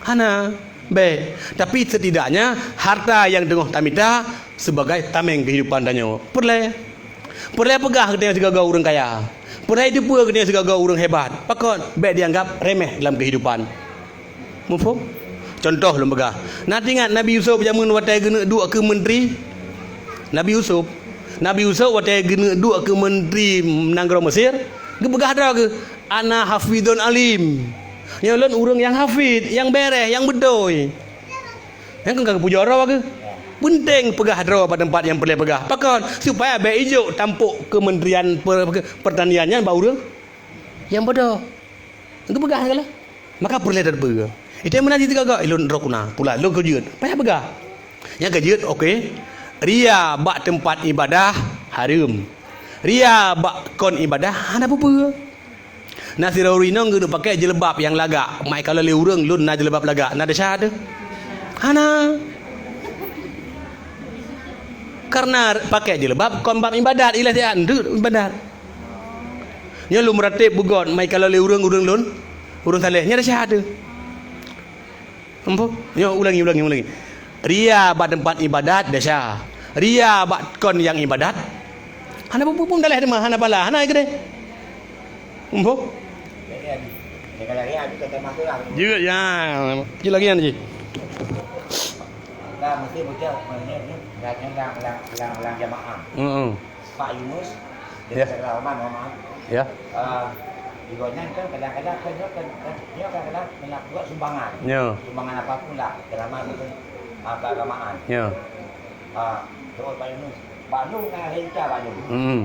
Hana, bék. Tapi setidaknya harta nyang teungoh tamita sebagai tameng kehidupan tanyoe. Peureulée. Peureulée peugah geutanyoe sigoe-goe ureueng kaya. Peureulée teupeue geutanyoe sigoe-goe ureueng hebat. Pakon? Bék dianggap remeh dalam kehidupan. Muphom? Contoh lôn peugah. Na teuingat Nabi Yusuf jameun watée geuneuk duek keu menteri? Nabi Yusuf. Nabi Yusuf watée geuneuk duek keu menteri nanggroe Mesir, geupeugah droe geuh, "Ana hafidhun alim." Nyoe lôn ureueng nyang hafid, nyang beuréh, nyang beutôi. Nyang kon ka geupujoe droe geuh. Peunteng peugah droe bak teumpat nyang peureulée peugah. Pakon? Supaya bék ijok tampok keumenterian per-, pertanian nyan bak ureueng nyang bodoh. Geupeugah nyan lah. Maka peureulée that peue. Item meunan jih teuga-ga, "Ilôn droe kuna, pula lôn keujeuet." Payah peugah. Nyang keujeuet, oke. Ria bak teumpat ibadah hareuem. Ria bak kon ibadah hana peue-peue. Na sidroe ureueng inong geuneuk pakai jilbab nyang lagak, mai kalon lé ureueng, "Lôn na jilbab lagak." Na desya teuh? Hana. Karena pakai jilbab kon bab ibadat, ilah siat, ndeuk ibadat. Nyoe lôn meuratéb beugöt, mai kalon lé ureueng, ureueng lôn, ureueng saleh. Nyan desya teuh? Empu? Nyoe ulangi, ulangi, ulangi. Ria bak teumpat ibadat desya. Ria bak kon nyang ibadat hana peue-peue pun, daleh teuma hana pahala, hana keudeh. Empu? Jeuet, ya. Jeuet lagi nyan jih. Nah, mesti bocah, maksudnya, ni, lam, lam, lam, lam, lam jamaah. Heeh. Pak Yunus, ya, dia kata Rahman, Rahman. Ya. Ah, di gobnyan kan kadang-kadang kan, kan, kan, dia kadang-kadang nak buat sumbangan. Ya. Sumbangan apapun lah, selama itu, ah, keagamaan. Ya. Ah, terus Pak Yunus, Pak Yunus kan ada ita Pak Yunus. Hmm.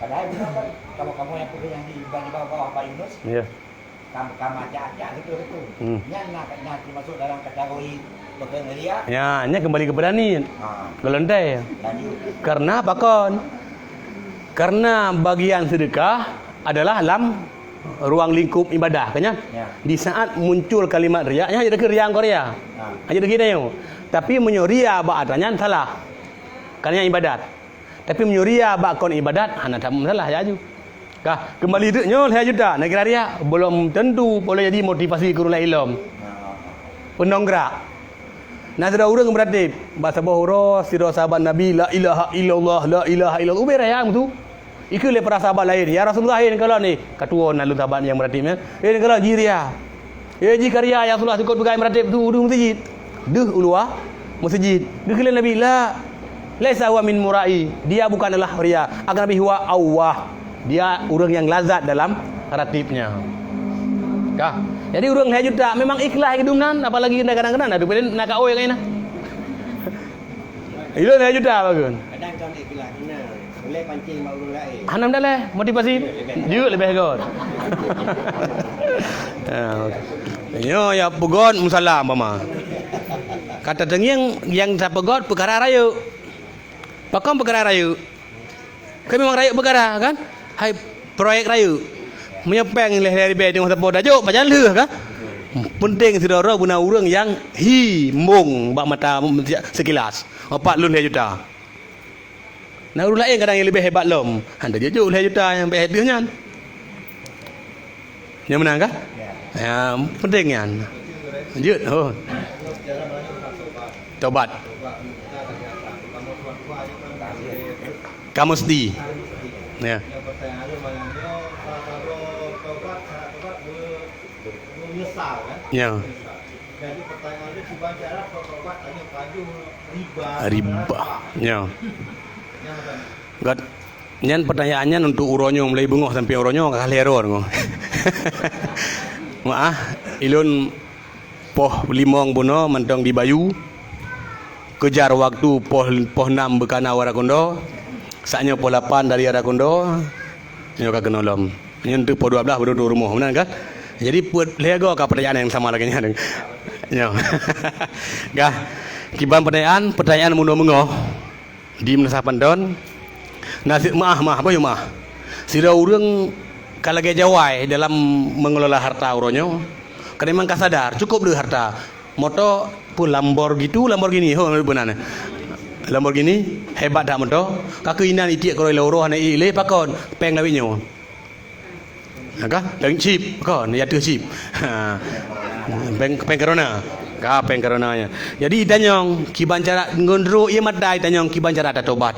Padahal dia kan, kalau kamu yang pergi yang di, di bawah-bawah Pak Yunus, ya. Kam-, kam acak-acak situ-situ. Hmm. Nyan lah, nyan termasuk dalam kategori peukeueng ria. Ya, nyan kembali kepada niat. Ha. Golontai. Lanjut. Karena pakon? Karena bagian sedekah adalah lam ruang lingkup ibadah, kan nyan? Ya. Di saat muncul kalimat ria, nyan jadi ria engkau ria. Ha. Jadi kita nyoe. Tapi meunyoe ria bak atra nyan salah. Karena nyan ibadat. Tapi meunyoe ria bak kon ibadat, hana that masalah, ya aju. Kah, kembali teuk nyoe lhèe juta, na kira ria, belum tentu boleh jadi motivasi keu ureueng laén lom. Peunong gerak. Na sidroe ureueng meuratéb, bak saboh uroe sidroe sahabat Nabi, "La ilaha illallah, la ilaha illallah." Ubé raya meusu. Ikheun lé para sahabat laén, "Ya Rasulullah, hai neukalon ni." Katuwoe na lôn sahabat nyang meuratéb nyan. "Hai neukalon jih ria." "Ya jih ka ria, ya Rasulullah, seukôt peugah meuratéb tu, u meuseujid." Deuh u luwa meuseujid. Geukheun lé Nabi, "La." Laisa huwa min murai, dia bukan adalah ria, akan tapi huwa awwah. Dia ureuëng nyang lazat dalam ratibnya. Kah? Jadi ureuëng lhèe juta memang ikhlas keu dum nan, apalagi kadang-kadang na pih na ka oi keu na. Ilôn lhèe juta bagus. Kadang kan ikhlas keu na, ulèe pancing bak ureuëng laén. Hana meudalah, motivasi. Jeuet leubeh got. Ha, okey. Nyoe ya peugöt musala umpama. Kata teungieng nyang tapeugöt peukara rayeuk. Pakon peukara rayeuk? Kan memang rayeuk peukara kan? Hai proyek rayeuk. Meunyoe péng lhèe-lhèe ribèe teungoh saboh tajok, pajan lheueh kan? Penting sidroe-droe beuna ureuëng nyang hi mbong bak mata sekilas. Opat lôn lhèe juta. Na ureuëng laén kadang nyang leubeh hebat lom. Han tajok lhèe juta nyang bèk deuh nyan. Nyan meunan kah? Ya, penting nyan. Lanjut. Oh. Tobat. Ka meusti. Ya. Ya. Riba. Ya. Gat, nyan pertanyaan nyan untuk uroe nyoe, mulai beungoh sampai uroe nyoe ka lhèe uroe nyoe. Maah, ilôn poh limong bunoe mantong di Bayu. Kejar waktu poh, poh enam beukana u Arakundo. Saat nyoe poh lapan dari Arakundo. Nyoe ka keunoe lom. Nyoe teuk poh dua belas baru duek rumoh, meunan kan? Jadi peuet lhèe goe ka pertanyaan nyang sama lagèe nyan. Nyoe. Kah, kiban pertanyaan, pertanyaan bunoe beungoh. Di Meunasah Panton, na si-, maah, maah, apa ya maah? Sidroe ureuëng ka lagèe jawai dalam mengelola harta uroe nyoe. Karena memang ka sadar, cukup le harta. Moto pun Lamborghini, Lamborghini, ho, beuna. Lamborghini, hebat that moto. Ka keuinan itiek keudroe lé uroe hana ilé pakon, péng lawét nyoe. Ha, ka? Péng chip, kon, ya teuh chip. Ha. Péng, péng corona. Ka, péng corona nyan. Jadi, tanyong, kiban cara ngon droe ié mata tanyong kiban cara tatobat.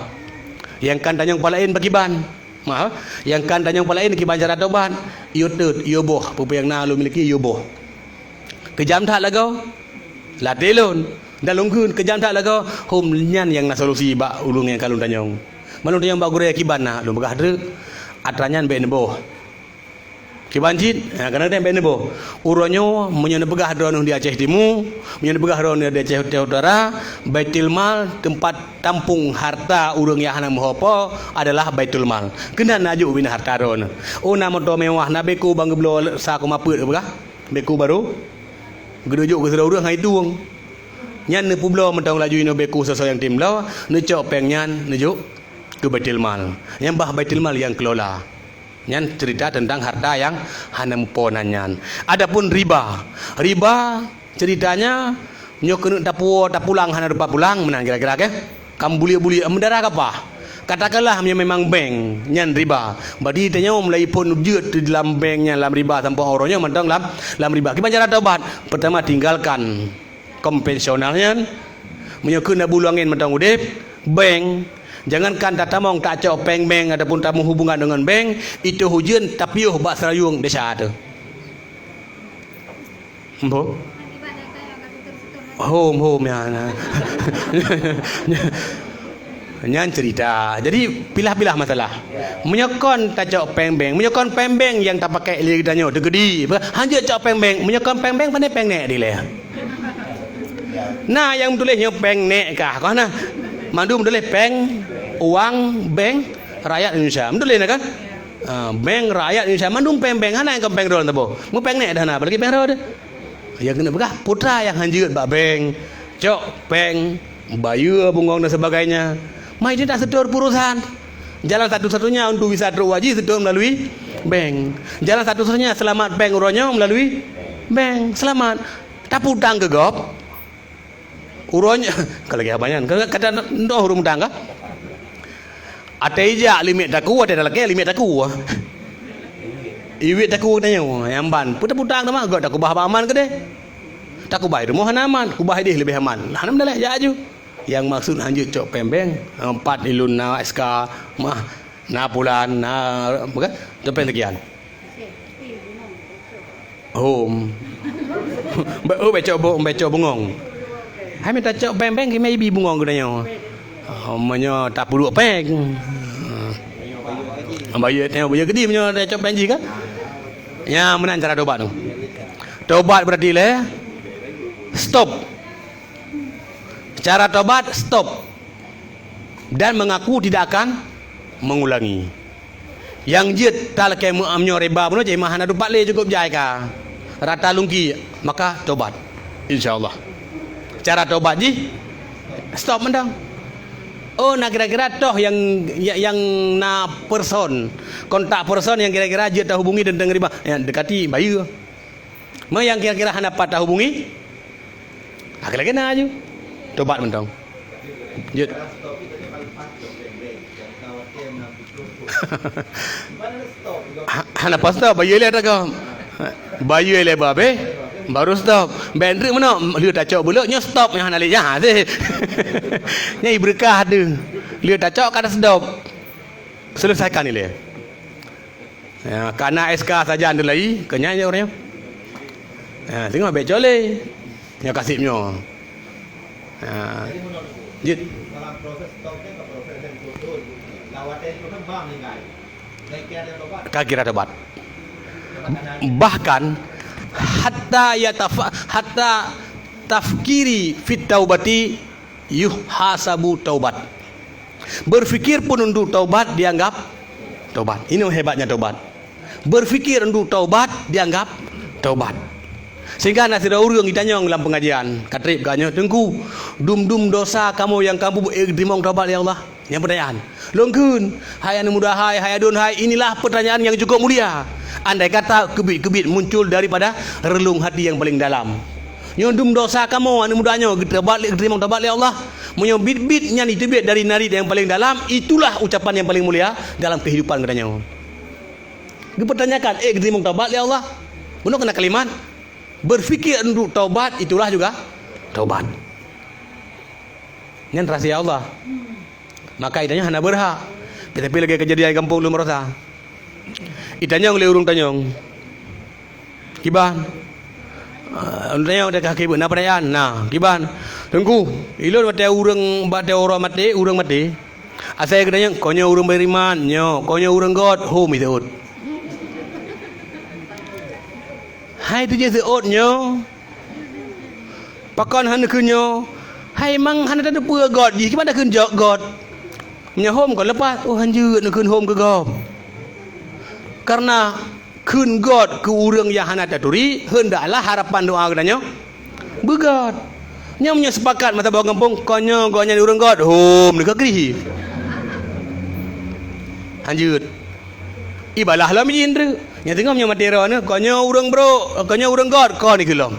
Nyang kan tanyong palaén pakiban. Maah, nyang kan tanyong palaén kiban cara tobat. Yo teut, yo boh, peue-peue nyang na lôn miliki, yo boh. Keujam that lagoe. Latée lôn, dan lôn kheun keujam that lagoe, hom nyan nyang na solusi bak ulôn nyang ka lôn tanyong. Meunyoe lôn tanyong bak gurée kiban na, lôn peugah treuk, atra nyan bék neuboh. Kiban cit, ha, kadang-kadang bék neuboh. Uroe nyoe, meunyoe neupeugah droeneuh di Aceh Timu, meunyoe neupeugah droeneuh di Aceh Utara, Baitul Mal, teumpat tampung harta ureuëng nyang hana meuho po adalah Baitul Mal. Keunan na jok ubena harta droeneuh. Oh, na moto mewah, na beko bang geubloe sa koma peuet peugah. Beko barô, geuneuk jok keu sidroe ureuëng hai tueng. Nyan neupeubloe mantong laju inoe beko soe-soe nyang tem bloe, neucok péng nyan neujok keu Baitul Mal. Nyang bah Baitul Mal nyang keulola. Nyan cerita teuntang harta nyang hana meupo nan nyan. Adapun riba, riba ceritanya nyoe keuneuk tapuwoe tapulang hana rupa pulang meunan kira-kira keh. Kam buliek-buliek, meudara kapah. Katakanlah meunyoe memang bank nyan riba, berarti tanyoe mulai phon jeuet di dalam bank nyan lam riba sampoe uroe nyoe mantong lam, lam riba. Kiban cara taubat? Pertama, tinggalkan konvensional nyan. Meunyoe kheun na bulu angén mantong udeb, bank, jangankan tatamong tacok péng bank ataupun tameuhubungan deungon bank, itôh ujeuen tapiôh bak seurayueng desya teuh. Embo? Hom, hom, ya, na. Nyan cerita. Jadi, pilah-pilah masalah. Meunyoe kon tacok péng bank, meunyoe kon péng bank nyang tapakai lé geutanyoe, teukeudi, hanjeuet cok péng bank. Meunyoe kon péng bank, pane péng nèk dilèe. Na nyang meutuléh nyoe péng nèk kah, kon na. Mandum meutuléh péng, uang, bank, rakyat Indonesia. Meutuléh na kan? Ah, bank rakyat Indonesia mandum péng-péng, hana nyang kon péng droe teuboh. Meupéng nèk dah na, apalagi péng droe teuh. Nyang keuneuk peugah, peue nyang hanjeuet bak bank, cok péng, bayeue bungong dan sebagainya. Mai jeuet taseutôt peurusan. Jalan satu-satunya untuk bisa trok haji seutôt melalui bank. Jalan satu-satunya selamat péng uroe nyoe melalui bank. Selamat. Tapeu utang keu gob. Uroe nyoe, ka lagèe haba nyan. Ka, ka, ka, ndoh ureueng mutang ka? Até ijak limit takue, até talakèe limit takue. Iwet takue tanyoe, nyang ban. Peue tapeu utang teuma, göt takeubah bak aman keudeh. Takeubah i rumoh hana aman, keubah ideh leubeh aman. Hana meudalah, jak aju. Nyang maksud hanjeuet cok péng bank, empat ilôn na S K, mah, na pulan, na, apa kan? Cok péng sekian. Hom. Ba-, oh, becok bo-, becok bungong. Hai mita cok péng-péng, keume ibi bungong geutanyoe. Meunyoe tapeuduek péng. Bayeue, bayeue keudeh meunyoe tacok péng jih kan? Nyan meunan cara tobat tu. Tobat berarti lé stop. Cara tobat, stop. Dan mengaku tidak akan mengulangi. Nyang jeuet talakée meuamnyoe riba bunoe jih mah hana dupat lé, cukup jai ka rata lungki, maka tobat. Insya Allah. Cara tobat jih stop mantong. Oh, na kira-kira toh nyang, nyang, nyang na person, kontak person nyang kira-kira jeuet tahubungi teuntang riba. Ya, dekati bayeue. Meunyoe nyang kira-kira hana pat tahubungi, lagée-lagée na aju. Tobat mantong. Jeuet. Ha-, hana pas stop, bayeue lé ata gob. Bayeue lé babeh, baru stop. Bék treuk meunoe, lheueh tacok beulok, nyoe stop, nyoe hana lé nyan. Nyan berkah tu. Lheueh tacok ka stop. Selesaikan ilée. Ya, kana S K sajan tu lai, keu nyan ureuëng nyoe. Ya, singoh bék cole. Nyoe kaseb nyoe. Ya. Jeuet. Ka kira tobat. Bahkan hatta yatafa-, hatta tafkiri fit taubati yuhasabu taubat. Berfikir pun untuk taubat dianggap taubat. Ini hebatnya taubat. Berfikir untuk taubat dianggap taubat. Sehingga na sidroe ureuëng jitanyong lam pengajian, ka treb ka nyoe, "Teungku, dum-dum dosa kamoe nyang kamoe buet ék teurimong taubat lé Allah?" Nyang pertanyaan. Lôn kheun, "Hai aneuk muda hai, hai aduen hai, inilah pertanyaan yang cukup mulia. Andai kata keubiet-keubiet muncul daripada relung hati yang paling dalam." Nyoe dum dosa kamoe aneuk muda nyoe geuteubat lé, geuteurimong taubat lé Allah. Meunyoe biet-biet nyan jiteubiet dari narit nyang paleng dalam, itulah ucapan nyang paleng mulia dalam keuhidupan geutanyoe. Geupeurtanyakan, ék geuteurimong taubat lé Allah? Bunoe keunan kalimat, berfikir untuk taubat, itulah juga taubat. Nyan rahsia Allah. Maka geutanyoe hana beurhak. Tapi lagée keujadian gampông lôn baroesa. Itanyong lé ureuëng tanyong. Kiban? Ah, ureuëng tanyong teuka kiban, na pertanyaan? Na, kiban? Teungku, ilôn watée ureuëng, watée uroe maté, ureuëng maté. Asai geutanyong, "Kon nyoe ureuëng beriman?" "Nyoe." "Kon nyoe ureuëng göt?" "Hom," iseuôt. Hai teujeuet seuôt nyoe. Pakon hana kheun nyoe? Hai mang hana tateupeue göt jih, kiban takheun jok göt? Meunyoe hom kon leupah, oh hanjeuet neukheun hom keu gob. Karena kheun göt keu ureuëng nyang hana taturi, heundaklah harapan doa geutanyoe beugöt. Nyoe meunyoe sepakat masa bak gampông, kon nyoe gobnyan ureuëng göt, hom neuka krihi. Hanjeuet. Ibalah lom jih treuk. Nyang teungoh meunyoe maté droeneuh, kon nyoe ureuëng brok, kon nyoe ureuëng göt, kon ikeu lom.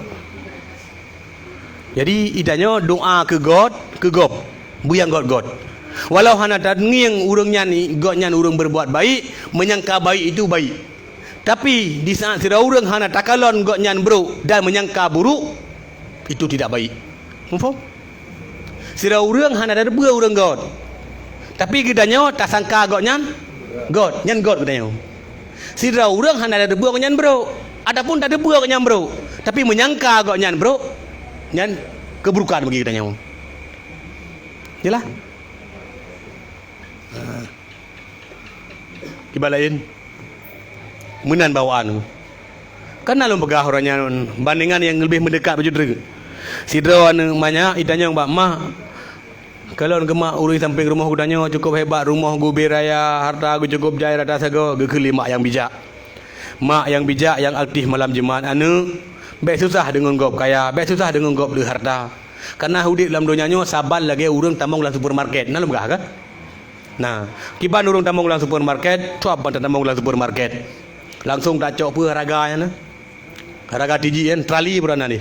Jadi, itanyoe doa keu göt, keu gob. Buyang göt-göt. Walau hana tangieng ureuëng nyan, göt nyan ureuëng berbuat baik, menyangka baik itu baik. Tapi, di saat sidroe ureuëng hana takalon göt nyan brok dan menyangka buruk, itu tidak baik. Muphom? Sidroe ureuëng hana tateupeue ureuëng göt. Tapi geutanyoe tasangka gobnyan göt, nyan göt geutanyoe. Sidroe ureuëng hana tateupeue gobnyan brok, ataupun tateupeue gobnyan brok, tapi menyangka gobnyan brok, nyan keuburukan bagi geutanyoe. Jeulaih? Ha. Kiban laén, meunan bawaan. Kana lôn peugah uroe nyan bandingan nyang leubeh meudeukat bacut treuk. Sidroe aneuëk manyak itanyong bak mak, "Kalon keumak ureuëng sampéng rumoh geutanyoe cukôp hebat, rumoh geubi raya, harta geucukôp jai rata sagoe," geukheun lé mak nyang bijak. Mak nyang bijak nyang aktif malam Jumat, "Aneuëk, bék susah deungon gob kaya, bék susah deungon gob le harta. Kana udeb lam donya nyoe saban lagée ureuëng tamong lam supermarket." Na lôn peugah ka? Nah, kiban ureuëng tamong lam supermarket, cuab ban tamong lam supermarket. Langsung tacok peue haraga nyan. Haraga tiji nyan, trali pura na ni.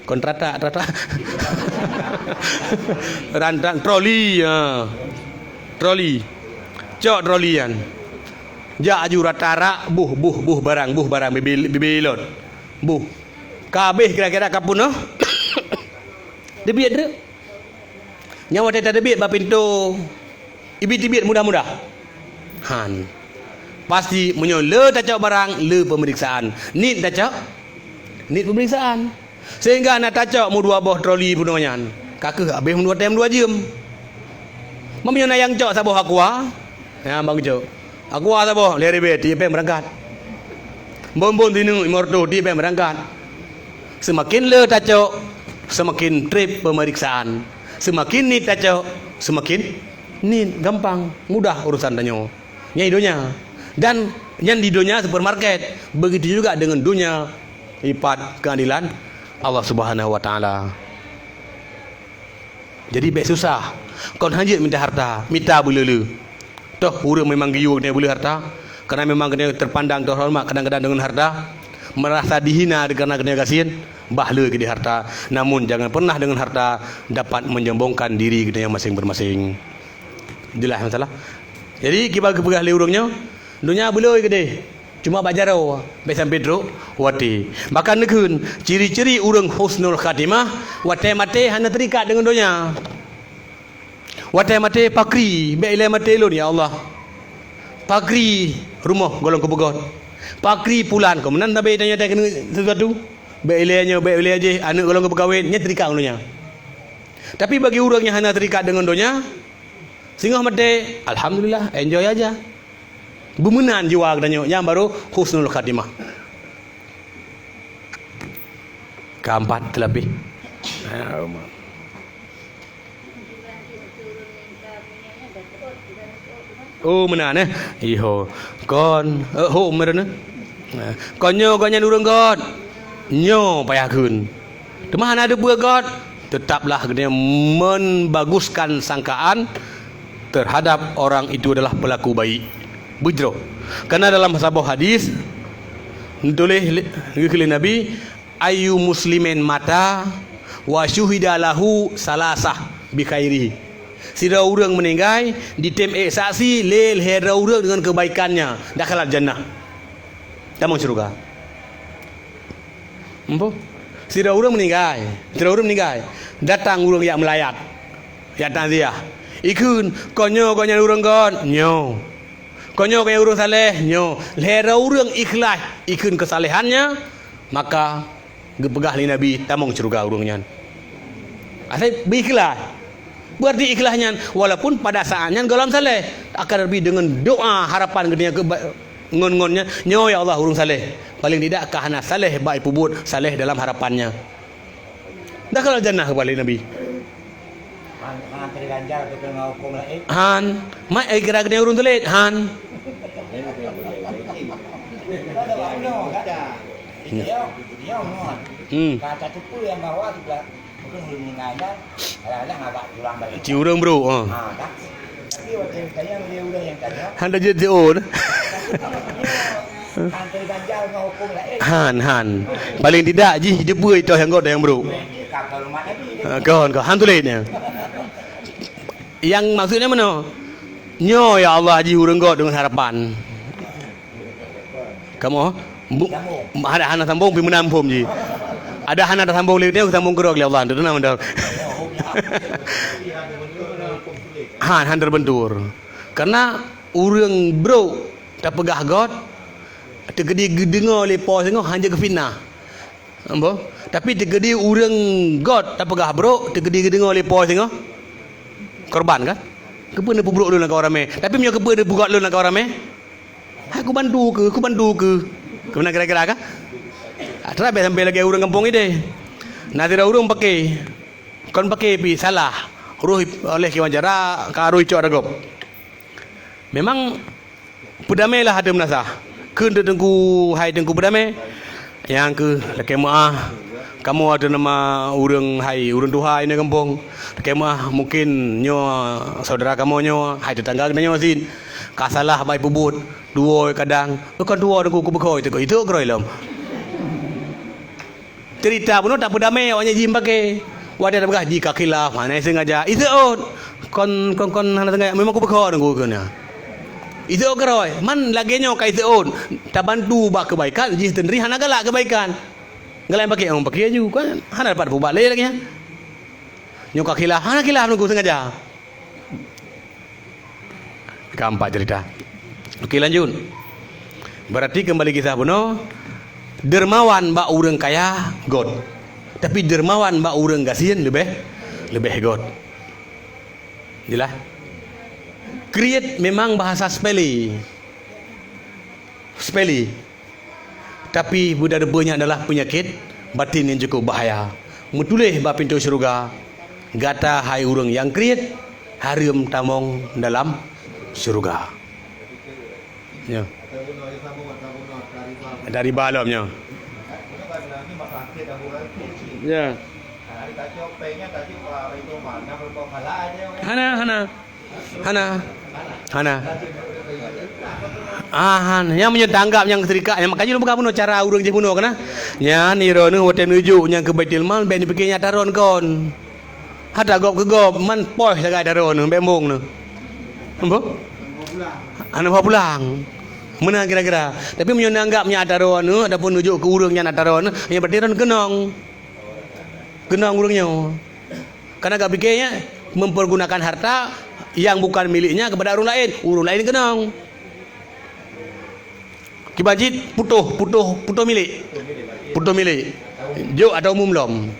Kon tratak, tratak. Rantang troli, ha. Troli. Cok troli nyan. Jak aju rata rak, buh, buh, buh barang, buh barang, bibi, bibi ilot. Buh. Ka habéh kira-kira ka peunoh. Teubiet treuk. Nyan watée tateubiet bak pintoe, ibiet-ibiet mudah-mudah. Han. Pasti meunyoe le tacok barang, le peumeriksaan. Niet tacok, niet peumeriksaan. Sehingga na tacok meudua boh troli bunoe nyan. Ka kheueh habéh meudua tem dua jeuem. Meunyoe na nyang cok saboh aqua, ya, bang cok. Aqua saboh, lhèe ribèe, tiep pèng beurangkat. Bon-bon sineuk, limong reutôh, tiep pèng beurangkat. Seumaken le tacok, seumaken trép peumeriksaan. Seumaken niet tacok, seumaken niet gampang, mudah urusan tanyoe. Nyan di donya. Dan nyan di donya supermarket. Begitu juga dengan dunia, ipat keadilan Allah Subhanahu wa Taala. Jadi bèk susah. Kon hanjeuet mita harta, mita beu le-le. Toh ureueng memang geuyue keuneuk beu le harta, karena memang keuneuk terpandang terhormat kadang-kadang dengan harta, merasa dihina karena keuneuk gasien, bah le keudeh harta. Namun jangan pernah dengan harta dapat menyombongkan diri keuneuk masing-masing. Jelas masalah. Jadi kiban geupeugah lé ureueng nyoe, donya beu le keudeh. Cuma bak jaroe, bèk sampai trok watèe. Maka neukheun, ciri-ciri ureueng husnul khatimah, watèe maté hana terikat dengan donya. Watèe maté pakri, bèk ilèe maté lôn, ya Allah. Pakri rumoh gohlom kupeugöt. Pakri pulan, keu meunan sabe tanyoe keuneuk sesuatu. Bèk ilèe nyoe, bèk ilèe jih, aneuk gohlom geupeukawen, nyan terikat ngon donya. Tapi bagi ureueng nyang hana terikat dengan donya, singoh maté, alhamdulillah, enjoy aja. Beumeunan jiwa geutanyoe, nyan baru husnul khatimah. Keempat, teulapih. Oh, meunan, eh? Iho. Kon, eh, ho, meunan, eh? Kon nyoe gobnyan ureueng göt. Nyoe payah kheun. Teuma hana teupeue göt, tetaplah geutanyoe membaguskan sangkaan terhadap orang itu adalah pelaku baik. Beujroh. Karena dalam saboh hadis, neutuléh lé, geukheun lé Nabi, "Ayyu muslimin mata wa syuhida lahu salasah bi khairihi." Sidroe ureueng meuninggai, ditém ék saksi lé lhèe droe ureueng deungon keubaikannya, dakhalal jannah. Tamong syeuruga. Empu? Sidroe ureueng meuninggai. Sidroe ureueng meuninggai. Datang ureueng jak meulayat. Jak takziah. Ikheun, "Kon nyoe gobnyan ureueng göt?" "Nyoe." "Kon nyoe gobnyan ureueng saleh?" "Nyoe." Lhèe droe ureueng ikhlas ikheun keusalehannya, maka geupeugah lé Nabi, "Tamong syeuruga ureueng nyan." Asai beuikhlas. Berarti ikhlas nyan, walaupun pada saat nyan gohlom saleh, akan tetapi dengan doa harapan geutanyoe keu ba-, ngon, ngon nyan, "Nyoe ya Allah ureueng saleh." Paling tidak ka hana saleh bak ipeubuet, saleh dalam harapannya. Dakhalal jannah keupada Nabi. Han, han terganjal betul dengan hukum lain. Han, mai ai kira geutanyoe ureueng tuléh, han. Dia, dia, dia, Hmm. Kata tu pun yang bawa juga. Mungkin belum mengajar, kadang-kadang agak kurang baik. Ci ureueng brok, ha. Ha, kan? Tapi waktu saya, dia udah yang tanya. Han dah jeuet jeuet. Han terganjal dengan hukum lain. Han, han. Paling tidak jih jeuet beu itoh nyang göt dan nyang brok. Kata rumah Nabi. Ha, kon, kon. Han tuléh nyan. Nyang maksudnya mana? Nyoe ya Allah jih ureueng göt dengan harapan. Kamoe? Bu-, ada hana sambung, pi meunan phom jih. Ada hana tasambung lé, sambung keudroe lé Allah. Tenang, tenang. Han, han terbentur. Karena ureueng brok tapeugah göt, teukeudi geudeungoe lé po singoh, han jeuet geufitnah. Ambo. Tapi teukeudi ureueng göt tapeugah brok, teukeudi geudeungoe lé po singoh, korban kan? Keupeue neupeubrok lôn lam kawan ramé? Tapi meunyoe keupeue neupeubrok lôn lam kawan ramé? Hai, kubantu keuh, kubantu keuh. Keunan kira-kira kah? Ah, teuma bèk sampai lagèe ureueng gampông idéh. Na sidroe ureueng paké. Kon paké pi, salah. Roh ip-, oleh kiwan jara, ka roh icok ata gob. Memang peudamé lah ateueh meunasah. Kheun teungku, hai teungku peudamé. Nyang keuh lakèe meu'ah, kamoe ateueh nama ureueng hai, ureueng tuha inan gampông. Lakèe meu'ah, mungkin nyoe saudara kamoe nyoe, hai teutangga geutanyoe cit. Ka salah bak ipeubuet, tuwoe kadang. Eh, kon tuwoe teungku, kubeukôi teungku, itu keurôi lom. Cerita bunoe tapeudamé awak nyan jih paké. Watèe tapeugah jih ka khilaf, hana sengaja. Iseuôt. Kon, kon, kon hana sengaja. Memang kubeukôi teungku kheun nyan. Iseuôt keurôi. Man lagèe nyoe ka iseuôt. Tabantu bak keubaikan, jih teundri hana galak keubaikan. Galak paké, oh, paké laju. Kan hana dapat peubat lé lagèe nyan. Nyoe ka khilaf, hana khilaf teungku sengaja. Ka empat cerita. Oke, lanjut. Berarti kembali kisah bunoe, dermawan bak ureueng kaya göt. Tapi dermawan bak ureueng gasien leubeh, leubeh göt. Jelas? Kriet memang bahasa sepele. Sepele. Tapi beudeureue nyan adalah peunyakét batin nyang cukup bahaya. Meutuléh bak pintoe syeuruga, "Gata hai ureuëng nyang kriet, hareuem tamong dalam syeuruga." Ya. Dari balom nyoe. Ya. Hana, hana. Hana. Ah, han. Nyang meunyoe tanggap nyang seurika, nyang makajih lôn peugah bunoe cara ureuëng jih bunoe kana. Nyan droeneuh watée neujok nyang keu Baitul Mal, bék neupike nyang ata droen kon. Hata gob keu gob, man poih sagai ata droeneuh, bék embong neuh. Ambo? Hana pulang. Meunan kira-kira. Tapi meunyoe neunanggap nyan ata droeneuh ataupun neujok keu ureuëng nyan ata droeneuh, nyan berarti droen keunong. Keunong ureuëng nyoe. Karena gak pikirnya mempergunakan harta yang bukan miliknya kepada orang lain. Ureuëng lain keunong. Kiban cit putôh, putôh, putôh milék. Putôh milék. Jok atau umum lom.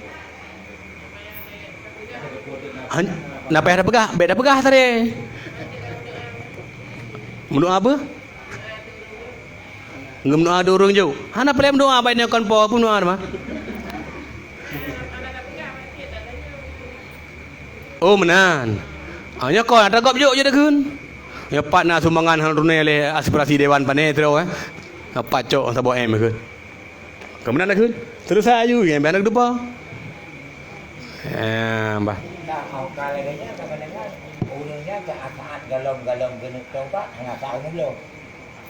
Han, na payah tapeugah, bék tapeugah tadi. Meudoa apa? Ngeumeudoa dua ureuëng jok. Hana peureulée meudoa, baik nyoe kon po pun meudoa mah. Oh, meunan. Ah, nyoe kon ata gob jok je takheun. Nyoe pat na sumbangan hana tunai lé aspirasi dewan pane tiro eh. Pat cok saboh M takheun. Keu meunan takheun. Terus aju nyan biar na geudupa. Eh, bah. Ureuëng nyan saat-saat galom-galom geuneuk tobat, hana sah meubloe.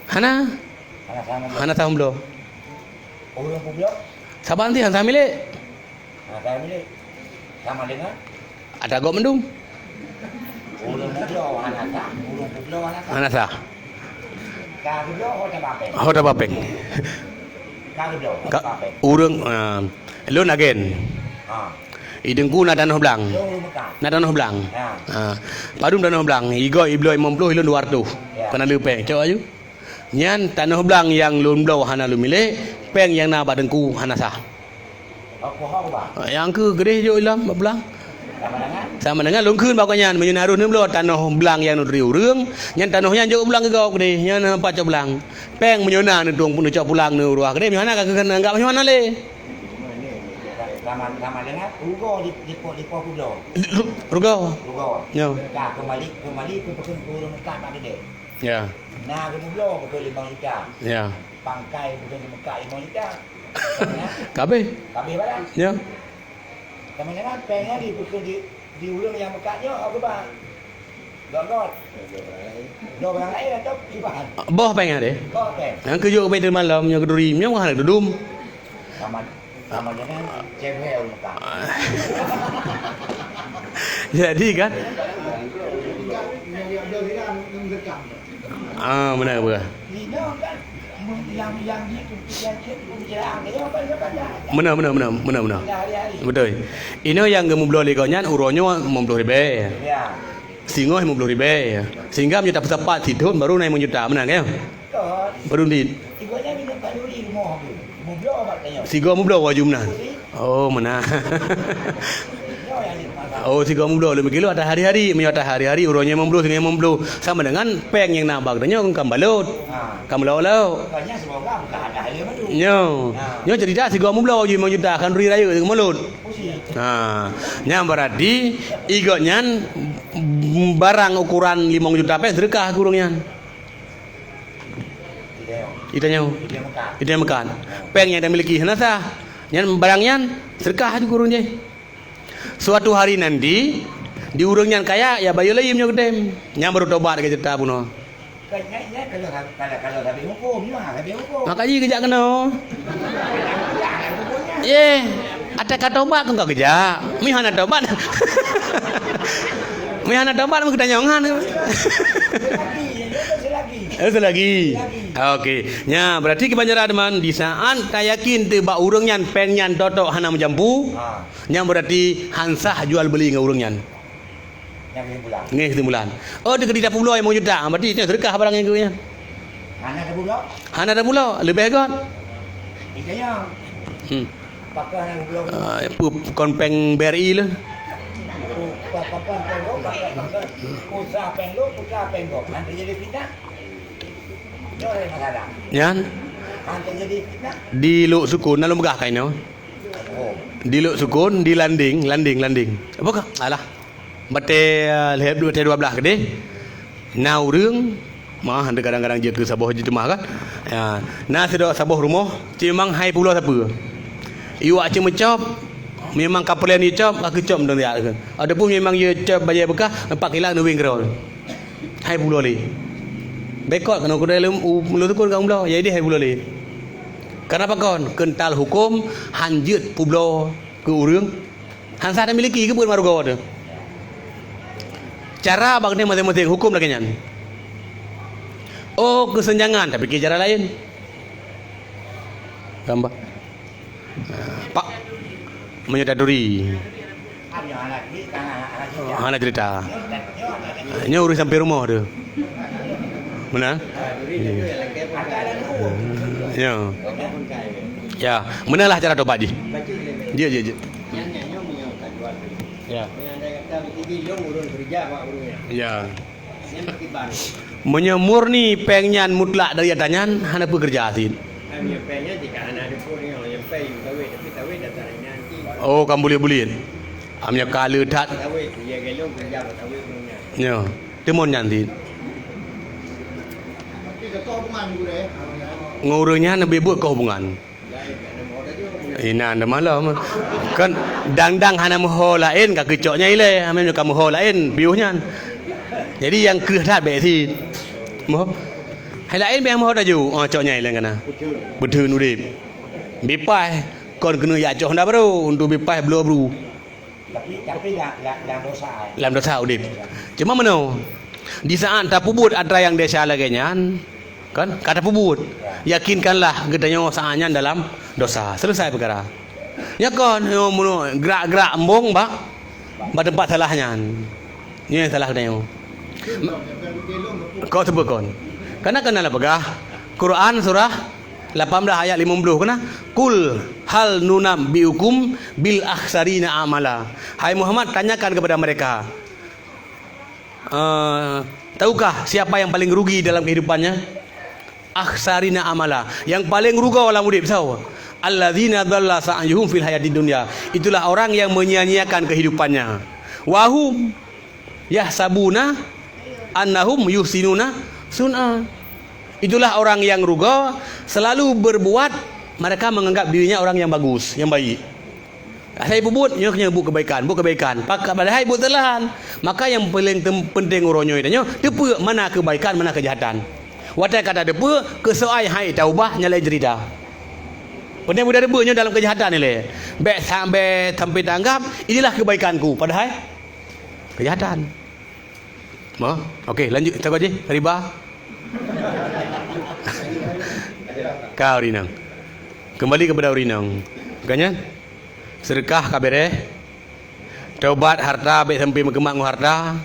Hana? Hana sah meubloe. Hana sah meubloe. Ureuëng peubloe? Saban ti hana sah milék. Hana sah milék. Sama dengan? Ata gob mandum. Ureuëng peubloe hana sah, ureuëng peubloe hana sah. Hana sah. Ka geubloe ho tabapeng. Ho tabapeng. Ka geubloe ho Ka, tabapeng. Ureuëng, ah, lôn agen. Ha. I Teungku na tanoh blang. Lôn ureuëng Mekah. Na tanoh blang. Ha. Ha. Padum tanoh blang. Igob ibloe limong ploh, ilôn dua ratus. Ya. Kana leupeng. Cok aju. Nyan tanoh blang nyang lôn bloe hana lôn milék, péng nyang na bak Teungku hana sah. Apa hak, Bang? Nyang keu geudeh jok ilom bak blang. Sama dengan? Sama dengan lôn kheun bak gobnyan, meunyoe na roh neubloe tanoh blang nyang neuturi ureuëng, nyan tanoh nyan jok blang keu gob geudeh, nyan pat cok blang. Péng meunyoe na neutueng neucok pulang neuruah geudeh, meunyoe hana ka keuneuk anggap meunyoe hana lé. Sama, sama dengan rugoe di, di po, di po kudo. Ru-, rugoe? Rugoe. Ya. Ka kembali, kembali ke pekan ureuëng Mekah bak geudeh. Ya. Na geumubloe beutôi limong juta. Ya. Pangkai beutôi di Mekah limong juta. Kabeh. Kabeh barang. Ya. Sama dengan péng nyan di, di, di ureuëng nyang meukat nyoe, aku bah. Got-got. Dua barang lain atau kiban? Boh péng nyan deh. Boh péng. Nyang keujok Baitul Mal lom, nyang keuduri, nyang hana dudum. Sama, sama dengan cewek orang Mekah. Jadi kan? Ah, benar, benar. Lina kan yang, yang di pemikiran dia, pemikiran dia, apa dia baca? Benar, benar, benar, benar, benar. Sehari-hari. Betul. Inoe nyang geumubloe lé gobnyan uroe nyoe limong ploh ribèe. Ya. Singoh limong ploh ribèe. Sehingga meunyoe tapeusapat sithon baru na limong juta, meunan kan? Betul. Baru dit. Ibu nya minum kanduri rumah tu. Mubloe bak tanya. Sigoe mubloe waju meunan. Oh, meunan. Oh, sigoe mubloe leumoh kilo atas hari-hari. Meunyoe atas hari-hari, uroe nyoe limong ploh, singoh limong ploh. Sama dengan péng nyang na bak tanyoe kan balot. Ha. Kan balot-balot. Makanya semoga bukan ada hari yang baru. Nyo. Ha. Nyo cerita sigoe mubloe waju limong juta kan rui rayeuk mulot. Pusing. Ha. Nyan berarti i gobnyan barang ukuran limong juta péng seudeukah keu ureuëng nyan. Di tanyoe. Di tanyoe meukat. Péng nyang tamiliki hana sah. Nyan barang nyan seudeukah aju keu ureuëng jih. Suatu hari nanti, di ureuëng nyan kaya, ya bayeue lé meunyoe geutem. Nyan baru tobat lagée cerita bunoe. Kan nyan, nyan kalau, kalau, kalau sabe hukum, nyan sabe hukum. Maka jih geujak keunoe. Yeh, ata ka tobat kon ka geujak. Mi hana tobat. Mi hana tobat meukeutanyongan. Eh, selagi. Okey. Nya, berarti kiban cara teuma, di saat tayakin teuh bak ureuëng nyan péng nyan totok hana meujampu, ha, nyan berarti han sah jual beuli ngon ureuëng nyan. Nyang kesimpulan. Ngon kesimpulan. Oh, teukeudi tapubloe limong juta, berarti nyan seudeukah barang nyan keu nyan. Hana tapubloe? Hana tapubloe, leubeh got. Itu nyan. Hmm. Pakon hana tapubloe? Ah, pu-, kon péng B R I lé. Pakon, pakon, pakon, pakon. Putra péng lôn, putra péng gob. Han teujadi fitnah. Nyoe masalah. Nyan? Han teujadi fitnah. Di Lhoksukon, na lôn peugah ka inoe. Oh. Di Lhoksukon, di Landing, Landing, Landing. Apa kah? Alah. Batée, eh, lhée, batée dua blaih keudeh. Na ureuëng, mah, kadang-kadang jeuet keu saboh jeuet teumah kan. Ya. Na sidroe saboh rumoh, cit memang hai pulo sapeue. Iwak cit meucop, memang ka peureulée icop, ka keucop meuteun riak. Ataupun memang ye cop bajée beukah, nampak kilang neuweng keudroe. Hai pulo lé. Bekot keunoe kudai lom, u, mulo tukon ka umblo, jadi hai pulo lé. Kenapa kon? Kental hukum, han jeuet peubloe keu ureuëng. Han sah tamiliki keupeue marugoe teuh. Cara bak geutanyoe maséng-maséng hukum lagée nyan. Oh, keuseunjangan, tapi keu cara laén. Gambar. Pak, meunyoe taturi. Hana cerita. Nyoe ureuëng sampai rumoh tu. Mana? Ya. Ya, meunalah cara tobat jih. Ya, ya, ya. Ya. Ya. Meunyoe murni péng nyan mutlak dari ata nyan, hana peukeureuja cit. Oh, kan buleuen-buleuen. Am nyoe ka le that. Nyoe, timon nyan cit. Ngon ureuëng nyan leubeh buet keu hubungan. Inan dah malam. Kan dang-dang hana meuho laén ka keucok nyang ilée, hana ka meuho laén piôh nyan. Jadi nyang kreueh that bék sit. Moh. Hai laén bék meuho taju, oh cok nyang ilée kana. Beuteun udeb. Bipaih kon keuneuk jak cok honda baru untuk bipaih bloe bru. Tapi, tapi lam, lam, lam dosa. Lam dosa udeb. Cuma meunoe, di saat tapeubuet atra nyang desya lagée nyan, kan? Ka tapeubuet. Yakinkanlah geutanyoe saat nyan dalam dosa. Selesai peukara. Nya kon, nyoe meunoe, gerak-gerak embong bak, bak teumpat salah nyan. Nyoe nyang salah geutanyoe. Kau sebut kon. Kana kana lah peugah. Quran surah lapan belas ayat lima puluh kena, "Qul hal nunabbiukum bil akhsarina amala." Hai Muhammad, tanyakan kepada mereka, eh, tahukah siapa yang paling rugi dalam kehidupannya? Akhsarina amala, yang paling rugoe lam udeb, soe? Alladzina dhalla sa'yuhum fil hayatid dunya. Itulah orang yang menyia-nyiakan kehidupannya. Wahum yahsabuna annahum yuhsinuna sun'a. Itulah orang yang rugoe, selalu berbuat, mereka menganggap dirinya orang yang bagus, yang baik. Asai peubuet, nyoe keuh buet kebaikan, buet kebaikan. Pak-, padahai buet teulan. Maka yang paling tem-, penting uroe nyoe tanyoe, teupeue mana kebaikan, mana kejahatan. Watée ka tateupeue, keu soai hai taubah, nyan laén cerita. Penting mudah teupeue nyoe dalam kejahatan ni lé. Bék sampai, sampai tanggap, inilah kebaikanku. Padahai kejahatan. Mo? Okey, lanjut. Siapa je? Riba? Kau, Rinang. Kembali kepada Rinang. Bukannya? Sedekah ka bereh. Taubat harta, bék sampai meukeumah ngon harta.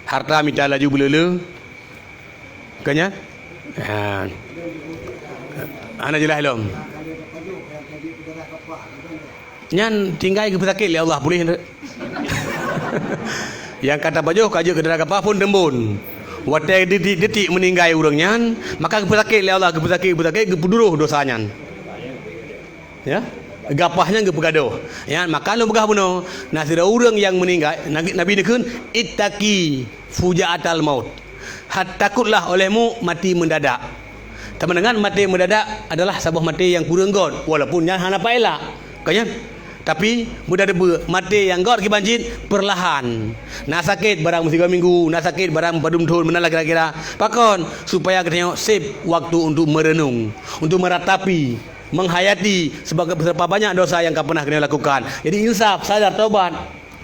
Harta mita laju beuleu-leu. Bukannya? Ha. Hana jeulaih lom. Nyan tinggai geupeusakét lé Allah, puléh. Nyang ka tapajoh ka jeuet keu dara gapah phon teumbon. Watée detik-detik meuninggai ureuëng nyan, maka geupeusakét lé Allah, geupeusakét, geupeusakét, geupeuduroh dosa nyan. Ya? Gapah nyan geupeugadoh. Ya, maka lôn peugah bunoe, na sidroe ureuëng nyang meuninggai, Nabi, Nabi neukheun, "Ittaqi fuja'atal maut." Hat-, takutlah olehmu mati mendadak. Sama dengan mati mendadak adalah saboh mati nyang kureueng göt, walaupun nyan hana paelak. Kan nyan? Tapi, mudah teupeue, mati nyang göt kiban cit perlahan. Na sakét barang meusigoe minggu, na sakét barang padum thon, meunan lah kira-kira. Pakon? Supaya geutanyoe sép waktu untuk merenung, untuk meratapi, menghayati sebagai, seberapa banyak dosa yang ka pernah geutanyoe lakukan. Jadi insaf, sadar, taubat.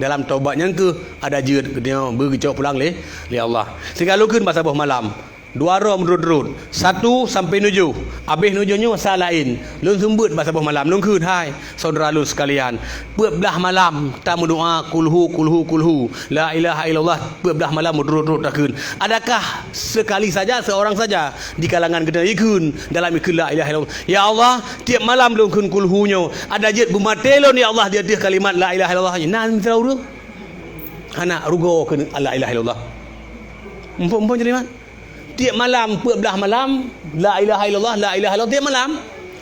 Dalam taubat nyan keuh ada jeuet geutanyoe beugeucok pulang lé, lé Allah. Sehingga lôn kheun bak saboh malam, dua droe meurot-rot, satu sampai nujoh. Abéh nujoh nyoe sa laén. Lôn seumeubeuet bak saboh malam, lôn kheun, "Hai syedara lôn sekalian, peuet blaih malam tameudoa kulhu, kulhu, kulhu, la ilaha illallah, peuet blaih malam meurot-rot takheun. Adakah sekali saja, seorang saja di kalangan geutanyoe ikheun dalam ikheun la ilaha illallah?" Ya Allah, tiep malam lôn kheun kulhu nyoe, ada jeuet beumaté lôn, ya Allah, di ateueh kalimat la ilaha illallah nyoe. Na meusidroe ureuëng? Hana rugoe keu la ilaha illallah. Muphom-muphom jadi mat. Tiep malam, peuet blaih malam, la ilaha illallah, la ilaha illallah tiep malam.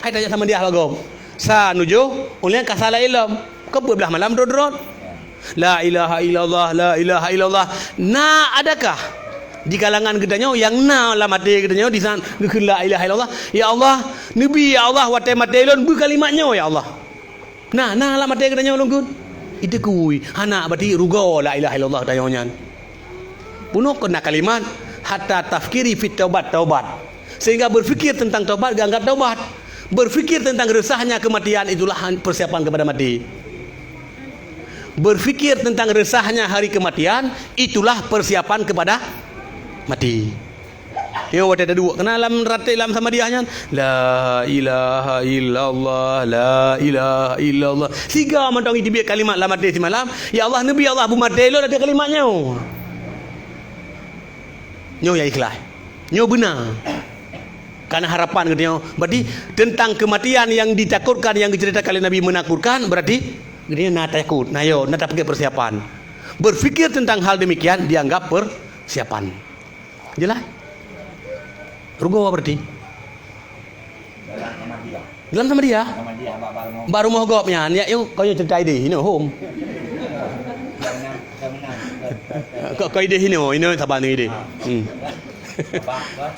Hai tajak samadiyah lagom. Sa nujoh, ulèe ka salah ilom. Keu peuet blaih malam drot-drot. La ilaha illallah, la ilaha illallah. Na adakah di kalangan geutanyoe nyang na lam até geutanyoe di saat geukheun la ilaha illallah, "Ya Allah, neubi ya Allah watèe maté lôn beu kalimat nyoe ya Allah." Na, na lam até geutanyoe lôn kheun. Iteukui, hana berarti rugoe la ilaha illallah tanyoe nyan. Bunoe keu na kalimat, hatta tafkiri fit taubat, taubat. Sehingga berfikir tentang taubat geuanggap taubat. Berfikir tentang resahnya kematian itulah persiapan kepada mati. Berfikir tentang resahnya hari kematian itulah persiapan kepada mati. Nyoe watèe taduek keunan lam ratéb lam samadiyah nyan, "La ilaha illallah, la ilaha illallah." Siga mantong jiteubiet kalimat lam até simalam, "Ya Allah, neubi Allah beumaté lôn ateueh kalimat nyoe." Nyoe nyang ikhlas. Nyoe beuna. Karena harapan geutanyoe. Berarti tentang kematian yang ditakutkan, yang diceritakan oleh Nabi menakutkan, berarti geutanyoe na takut, na yo, na tapeuget persiapan. Berfikir tentang hal demikian dianggap persiapan. Jelas? Rugoe berarti. Dalam samadiyah. Dalam samadiyah? Samadiyah bak, bak rumoh. Bak rumoh gob nyan, ya, yuk, kau yuk cerita idéh, you know, home. Kau menang, kau menang. Kau, kau idéh, you know, you know, saban idéh. Ah. Hmm. Bak, bak.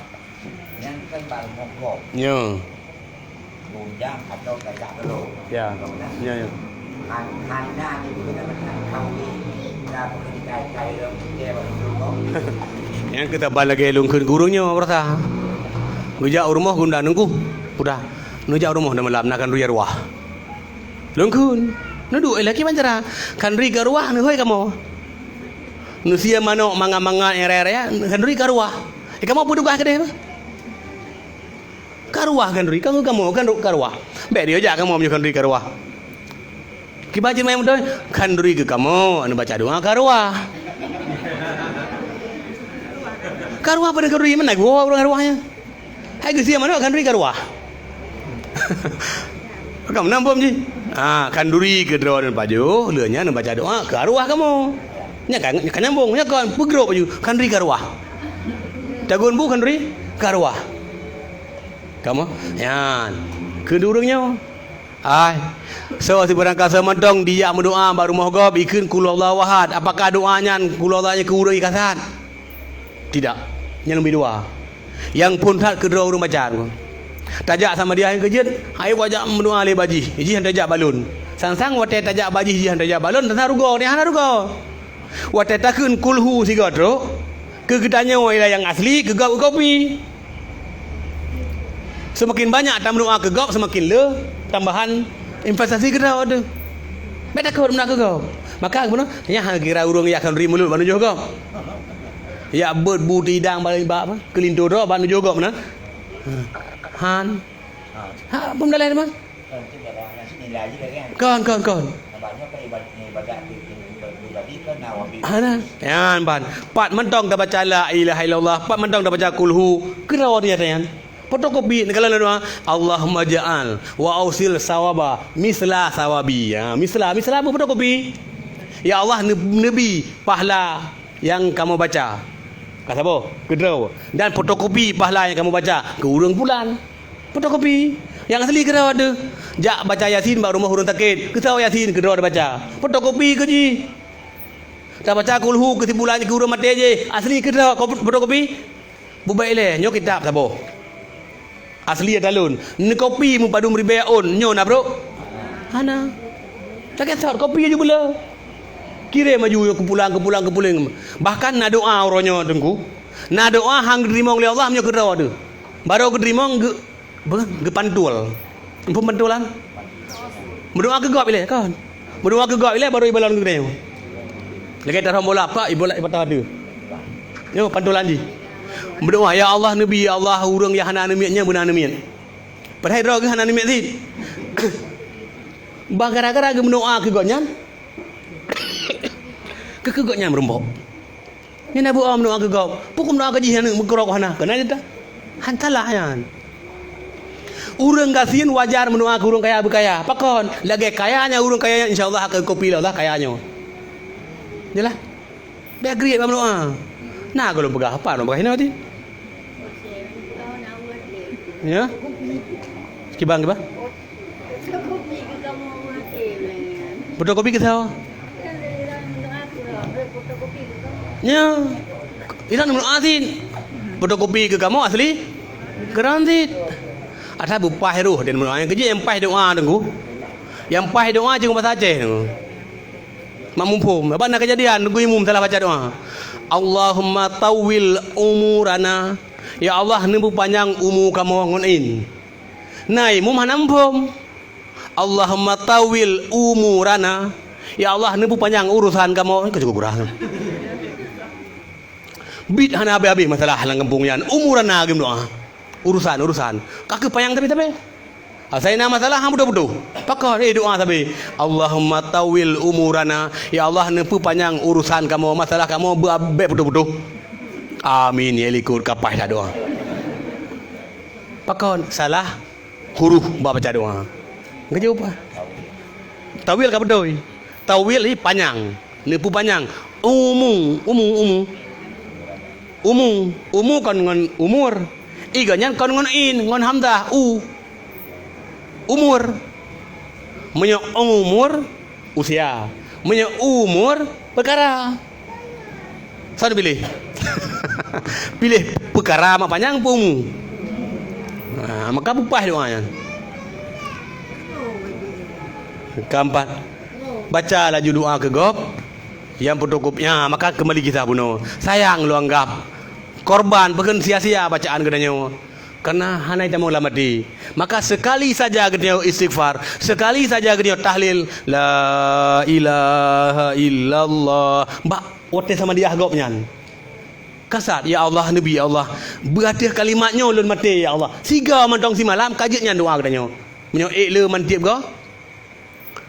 Nyan kan bak rumoh gob. Ya. Bujang atau gajah dulu. Ya. Ya, ya. Han-, hana ni kita makan kau ni. Kita pakai kai-kai dalam putih, baru dulu. Nyang keu saban lagèe lôn kheun gurèe nyoe peurasa. Geujak u rumoh geuundang teungku. Udah. Neujak u rumoh dan malam na khanduri ka ruah. Lôn kheun. Neuduek lé laki bancara. Khanduri ka ruah neuhôi kamoe. Neusie manok mangat-mangat nyang raya-raya, khanduri ka ruah. Eh, kamoe peutugas keudeh. Ka ruah khanduri, kamoe, kamoe, khanduri ka ruah. Bèk dia jak kamoe meunyoe khanduri ka ruah. Kiban cit meudoe, khanduri keu kamoe, anu baca doa ka ruah. Ka ruah pada khanduri, mana gua ureueng ruah nyan? Hai geusie manok khanduri ka ruah. Ka meunan bom jih. Ah, khanduri keudroe neupajoh, lheueh nyan neubaca doa, ka ruah kamoe. Nyan ka, nyan ka nyambung, nyan kon peugrôp aju, khanduri ka ruah. Tagun bu khanduri ka ruah. Kamoe, nyan. Keu ureueng nyoe. Ai, soe sibarang kasoe mantong dijak meudoa bak rumoh gob, ikheun qul huwallahu ahad. Apakah doa nyan qul huwallahu nyan keu ureueng nyang kasat? Tidak. Nyan leubeh dua. Nyang phôn that keudroe ureueng baca. Tajak samadiyah nyang keujeuet, hai wajak meudoa lé bajih. Jih han tajak balon. Sang-sang watèe tajak bajih jih han tajak balon, teuntang rugoe, nyan hana rugoe. Watèe takheun kulhu sigoe trok, keu geutanyoe ialah nyang asli, keu gob keu kopi. Seumaken banyak tameudoa keu gob, seumaken le tambahan investasi keudroe teuh. Bèk takot meudoa keu gob. Maka geupeuna, nyan han kira ureueng yak khanduri mulod bak nujoh gob. Yak beuet bu teudang bak, bak apa? Keulinto droe bak nujoh gob na. Han. Ha, peue dalil mah? Kon, kon, kon. Hana. Nyan ban. Pat mantong tabaca la ilaha illallah, pat mantong tabaca kulhu. Keudroe dia nyan. Fotokopi neukalon doa, Allahumma ja'al wa ausil sawaba misla sawabi. Ya, misla, misla apa fotokopi? Ya Allah, neu-, neubi pahala nyang kamoe baca. Ka saboh, keudroe. Dan fotokopi pahala nyang kamoe baca keu ureueng pulan. Fotokopi. Nyang asli keudroe teuh. Jak baca Yasin bak rumoh ureueng sakét. Keu soe Yasin keudroe tabaca. Fotokopi keu jih. Tabaca kulhu keu si pulan keu ureueng maté jih. Asli keudroe, ko-, fotokopi. Bubek ilèe, nyoe kitab saboh. Asli ata lôn. Neukopi meupadum ribèe ôn, nyoe na brôk? Hana. Lagèe sot, kopi aju beu le. Kirém aju keu pulan, keu pulan, keu pulan. Bahkan na doa uroe nyoe teungku. Na doa han geuteurimong lé Allah meunyoe keudroe teuh. Barô geuteurimong geu-, Beuh, geupantul. Muphom pantulan? Meudoa keu gob ilèe, kon. Meudoa keu gob ilèe baru ibalon keu geutanyoe. Lagèe tarhom bola, pak, ibola ipatah deuh. Nyoe pantulan jih. Meudoa, "Ya Allah, neubi, ya Allah, ureueng nyang hana aneuk miet nyan beuna aneuk miet." Padahai droe geuh hana aneuk miet cit. Bah gara-gara geumeudoa keu gobnyan. Keu, keu gobnyan meurumpok. Nyan na beuo meudoa keu gob. Peue meudoa keu jih aneuk meukeurok hana. Keunan jita. Han salah nyan. Ureueng gasien wajar meudoa keu ureueng kaya beukaya. Pakon? Lagèe kaya nyan ureueng kaya nyan insya Allah akan kopi lé Allah kaya nyoe. Jeulaih? Bèk kriet bak meudoa. Na gohlom peugah, apa lôn peugah hinoe tadi? Ya? Kiban, kiban? Fotokopi keu soe? Ya. Inan meudoa cit. Fotokopi keu kamoe asli Quran cit. Asai beupaih roh dan meudoa. Nyang keujeuet nyang paih doa teungku. Nyang paih doa cuma bahasa Aceh teungku. Mak muphom, abah na keujadian, teungku imum salah baca doa. "Allahumma tawwil umurana." Ya Allah, neupeupanyang umu kamoe ngon in. Na imum hana muphom. "Allahumma tawwil umurana." Ya Allah, neupeupanyang urusan kamoe. Ka cukup kurang. Bit hana habéh-habéh masalah lam gampông nyan. Umurana geumeudoa. Urusan, urusan. Ka keuh panyang sabe-sabe. Asai na masalah, han putôh-putôh. Pakon, eh, doa sabe. "Allahumma tawwil umurana." Ya Allah, neupeupanyang urusan kamoe, masalah kamoe beu-, bèk putôh-putôh. Amin, ya likot kapai that doa. Pakon, salah huruf bak baca doa. Geujaweueb apa? Tawil ka beutôi. Tawil i panyang. Neupeupanyang. Umu, umu, umu. Umu, umu kon ngon umur. I gobnyan kon ngon in, ngon hamzah, u. Umur. Meunyoe umur, usia. Meunyoe umur, peukara. Soe piléh? Piléh peukara mak panyang peu umu. Ha, maka beupaih doa nyan. Keempat, baca laju doa keu gob. Nyang peutukop nyan, maka keumbali kisah bunoe. Sayang lôn anggab korban, pakon sia-sia bacaan geutanyoe. Karena hana itamong lam até. Maka sekali saja geutanyoe istighfar, sekali saja geutanyoe tahlil, "La ilaha illallah." Bak watèe samadiyah gob nyan. Kasat, "Ya Allah, neubi, ya Allah. Beu ateueh kalimat nyoe lôn maté, ya Allah." Sigoe mantong simalam, ka jeuet nyan doa geutanyoe. Meunyoe ék le mantip goe,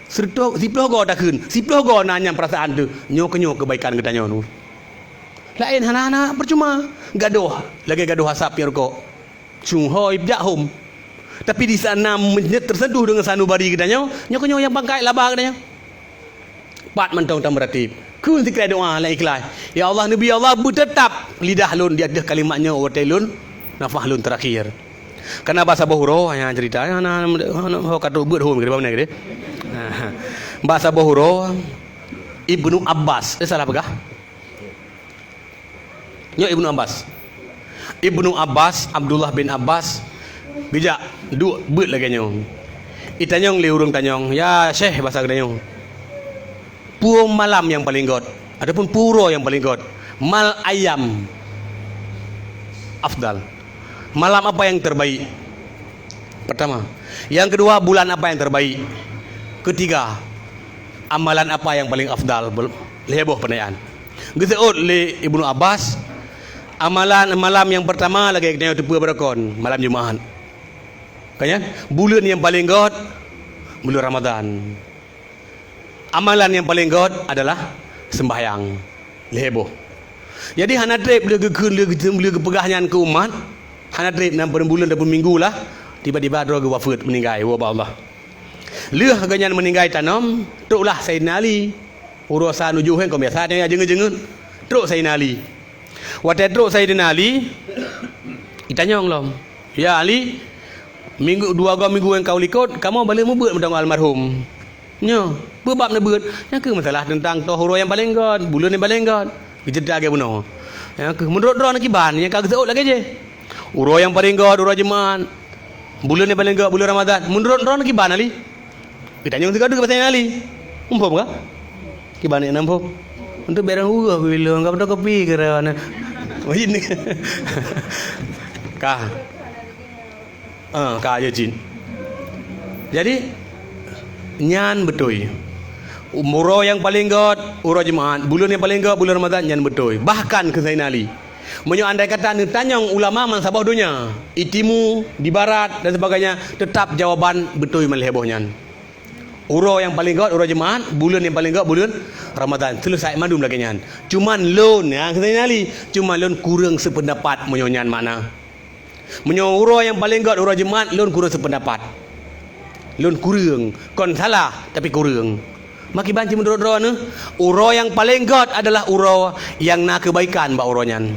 Sireutoh, siploh goe takheun, siploh goe na nyang peurasaan teuh, nyoe keuh nyoe keubaikan geutanyoe nyoe. Laén hana-hana, peucuma. Gadôh, lagèe gadôh asap piep rukok. Cunghôi jak hom. Tapi di saat na meunyoe teuseuntuh deungon sanubari geutanyoe, nyoe keuh nyoe nyang pangkai laba geutanyoe. Pat mantong tameuratéb. Kheun sikrai doa lam ikhlaih. "Ya Allah, neubi, ya Allah, beuteutap lidah lôn di ateueh kalimat nyoe watèe lôn nafah lôn teurakhir." Kana bak saboh uroe, nyan ceurita, hana, hana, hana, ho ka trok beuet hom, kira bak mana kira? Bak saboh uroe, Ibnu Abbas, eh, salah peugah. Nyoe Ibnu Abbas. Ibnu Abbas, Abdullah bin Abbas, geujak duek beuet lagèe nyoe. Itanyong lé ureueng tanyong, "Ya Syekh," basa geutanyoe. Peue malam nyang paleng gèt ataupun peue uroe nyang paleng gèt? Mal ayyam afdal. Malam apa yang terbaik? Pertama. Yang kedua, bulan apa yang terbaik? Ketiga, amalan apa yang paling afdal? Bel-, lhèe boh peunanyaan. Geuseuôt lé Ibnu Abbas, amalan malam nyang pertama lagèe geutanyoe teupeue baroekon, malam Jumaat. Kan nyan? Buleuen nyang paleng gèt, buleuen Ramadhan. Amalan nyang paleng gèt adalah seumbahyang. Lhèe boh. Jadi hana trép lé geukheun, lé geu-, lé geupeugah nyan keu umat. Hana trép, na peubuleuen ataupun minggu lah, tiba-tiba droe geuwafeuet, meuninggai, woe bak Allah. Lheueh gobnyan meuninggai tanom, troklah Saidina Ali. Uroe sa nujoh kan, kon biasa nyan ya jeungeut-jeungeut. Trok Saidina Ali. Watèe trok Saidina Ali, itanyong lom, "Ya Ali, minggu, dua goe minggu nyang ka u likot, kamoe ban lheueh meubeuet mantong ngon almarhum. Nyoe, peue bab neubeuet?" "Nyan keuh masalah teuntang toh uroe nyang paleng gèt, buleuen nyang paleng gèt." Geuceurita lagèe bunoe. "Nyan keuh, meunurot droeneuh kiban nyang ka geuseuôt lagèe jih? Uroe nyang paleng gèt, uroe Jumaat. Buleuen nyang paleng gèt, buleuen Ramadhan. Meunurot droeneuh kiban, Ali?" Geutanyong sigoe teuk bak Saidina Ali. Muphom kah? Kiban nyan muphom. Untuk barang uroe bilong, ka fotokopi kira. Ka. Ah, ka aja cit. Jadi, nyan beutôi. Uroe nyang paleng gèt, uroe Jumaat. Buleuen nyang paleng gèt, buleuen Ramadhan, nyan beutôi. Bahkan kheun Saidina Ali, meunyoe andai kata neutanyong ulama bansaboh donya, i timu, di barat, dan sebagainya, teutap jawaban beutôi ban lhèe boh nyan. Uroe nyang paleng gèt, uroe Jumaat, buleuen nyang paleng gèt, buleuen Ramadhan. Seuleusai mandum lagèe nyan. Cuman lôn, ya, kheun Saidina Ali, cuman lôn kureueng seupeundapat meunyoe nyan makna. Meunyoe uroe nyang paleng gèt uroe Jumaat, lôn kureueng seupeundapat. Lôn kureueng, kon salah, tapi kureueng. Makiban cit meudroe-droe neuh, uroe nyang paleng gét adalah uroe nyang na keubaikan bak uroe nyan.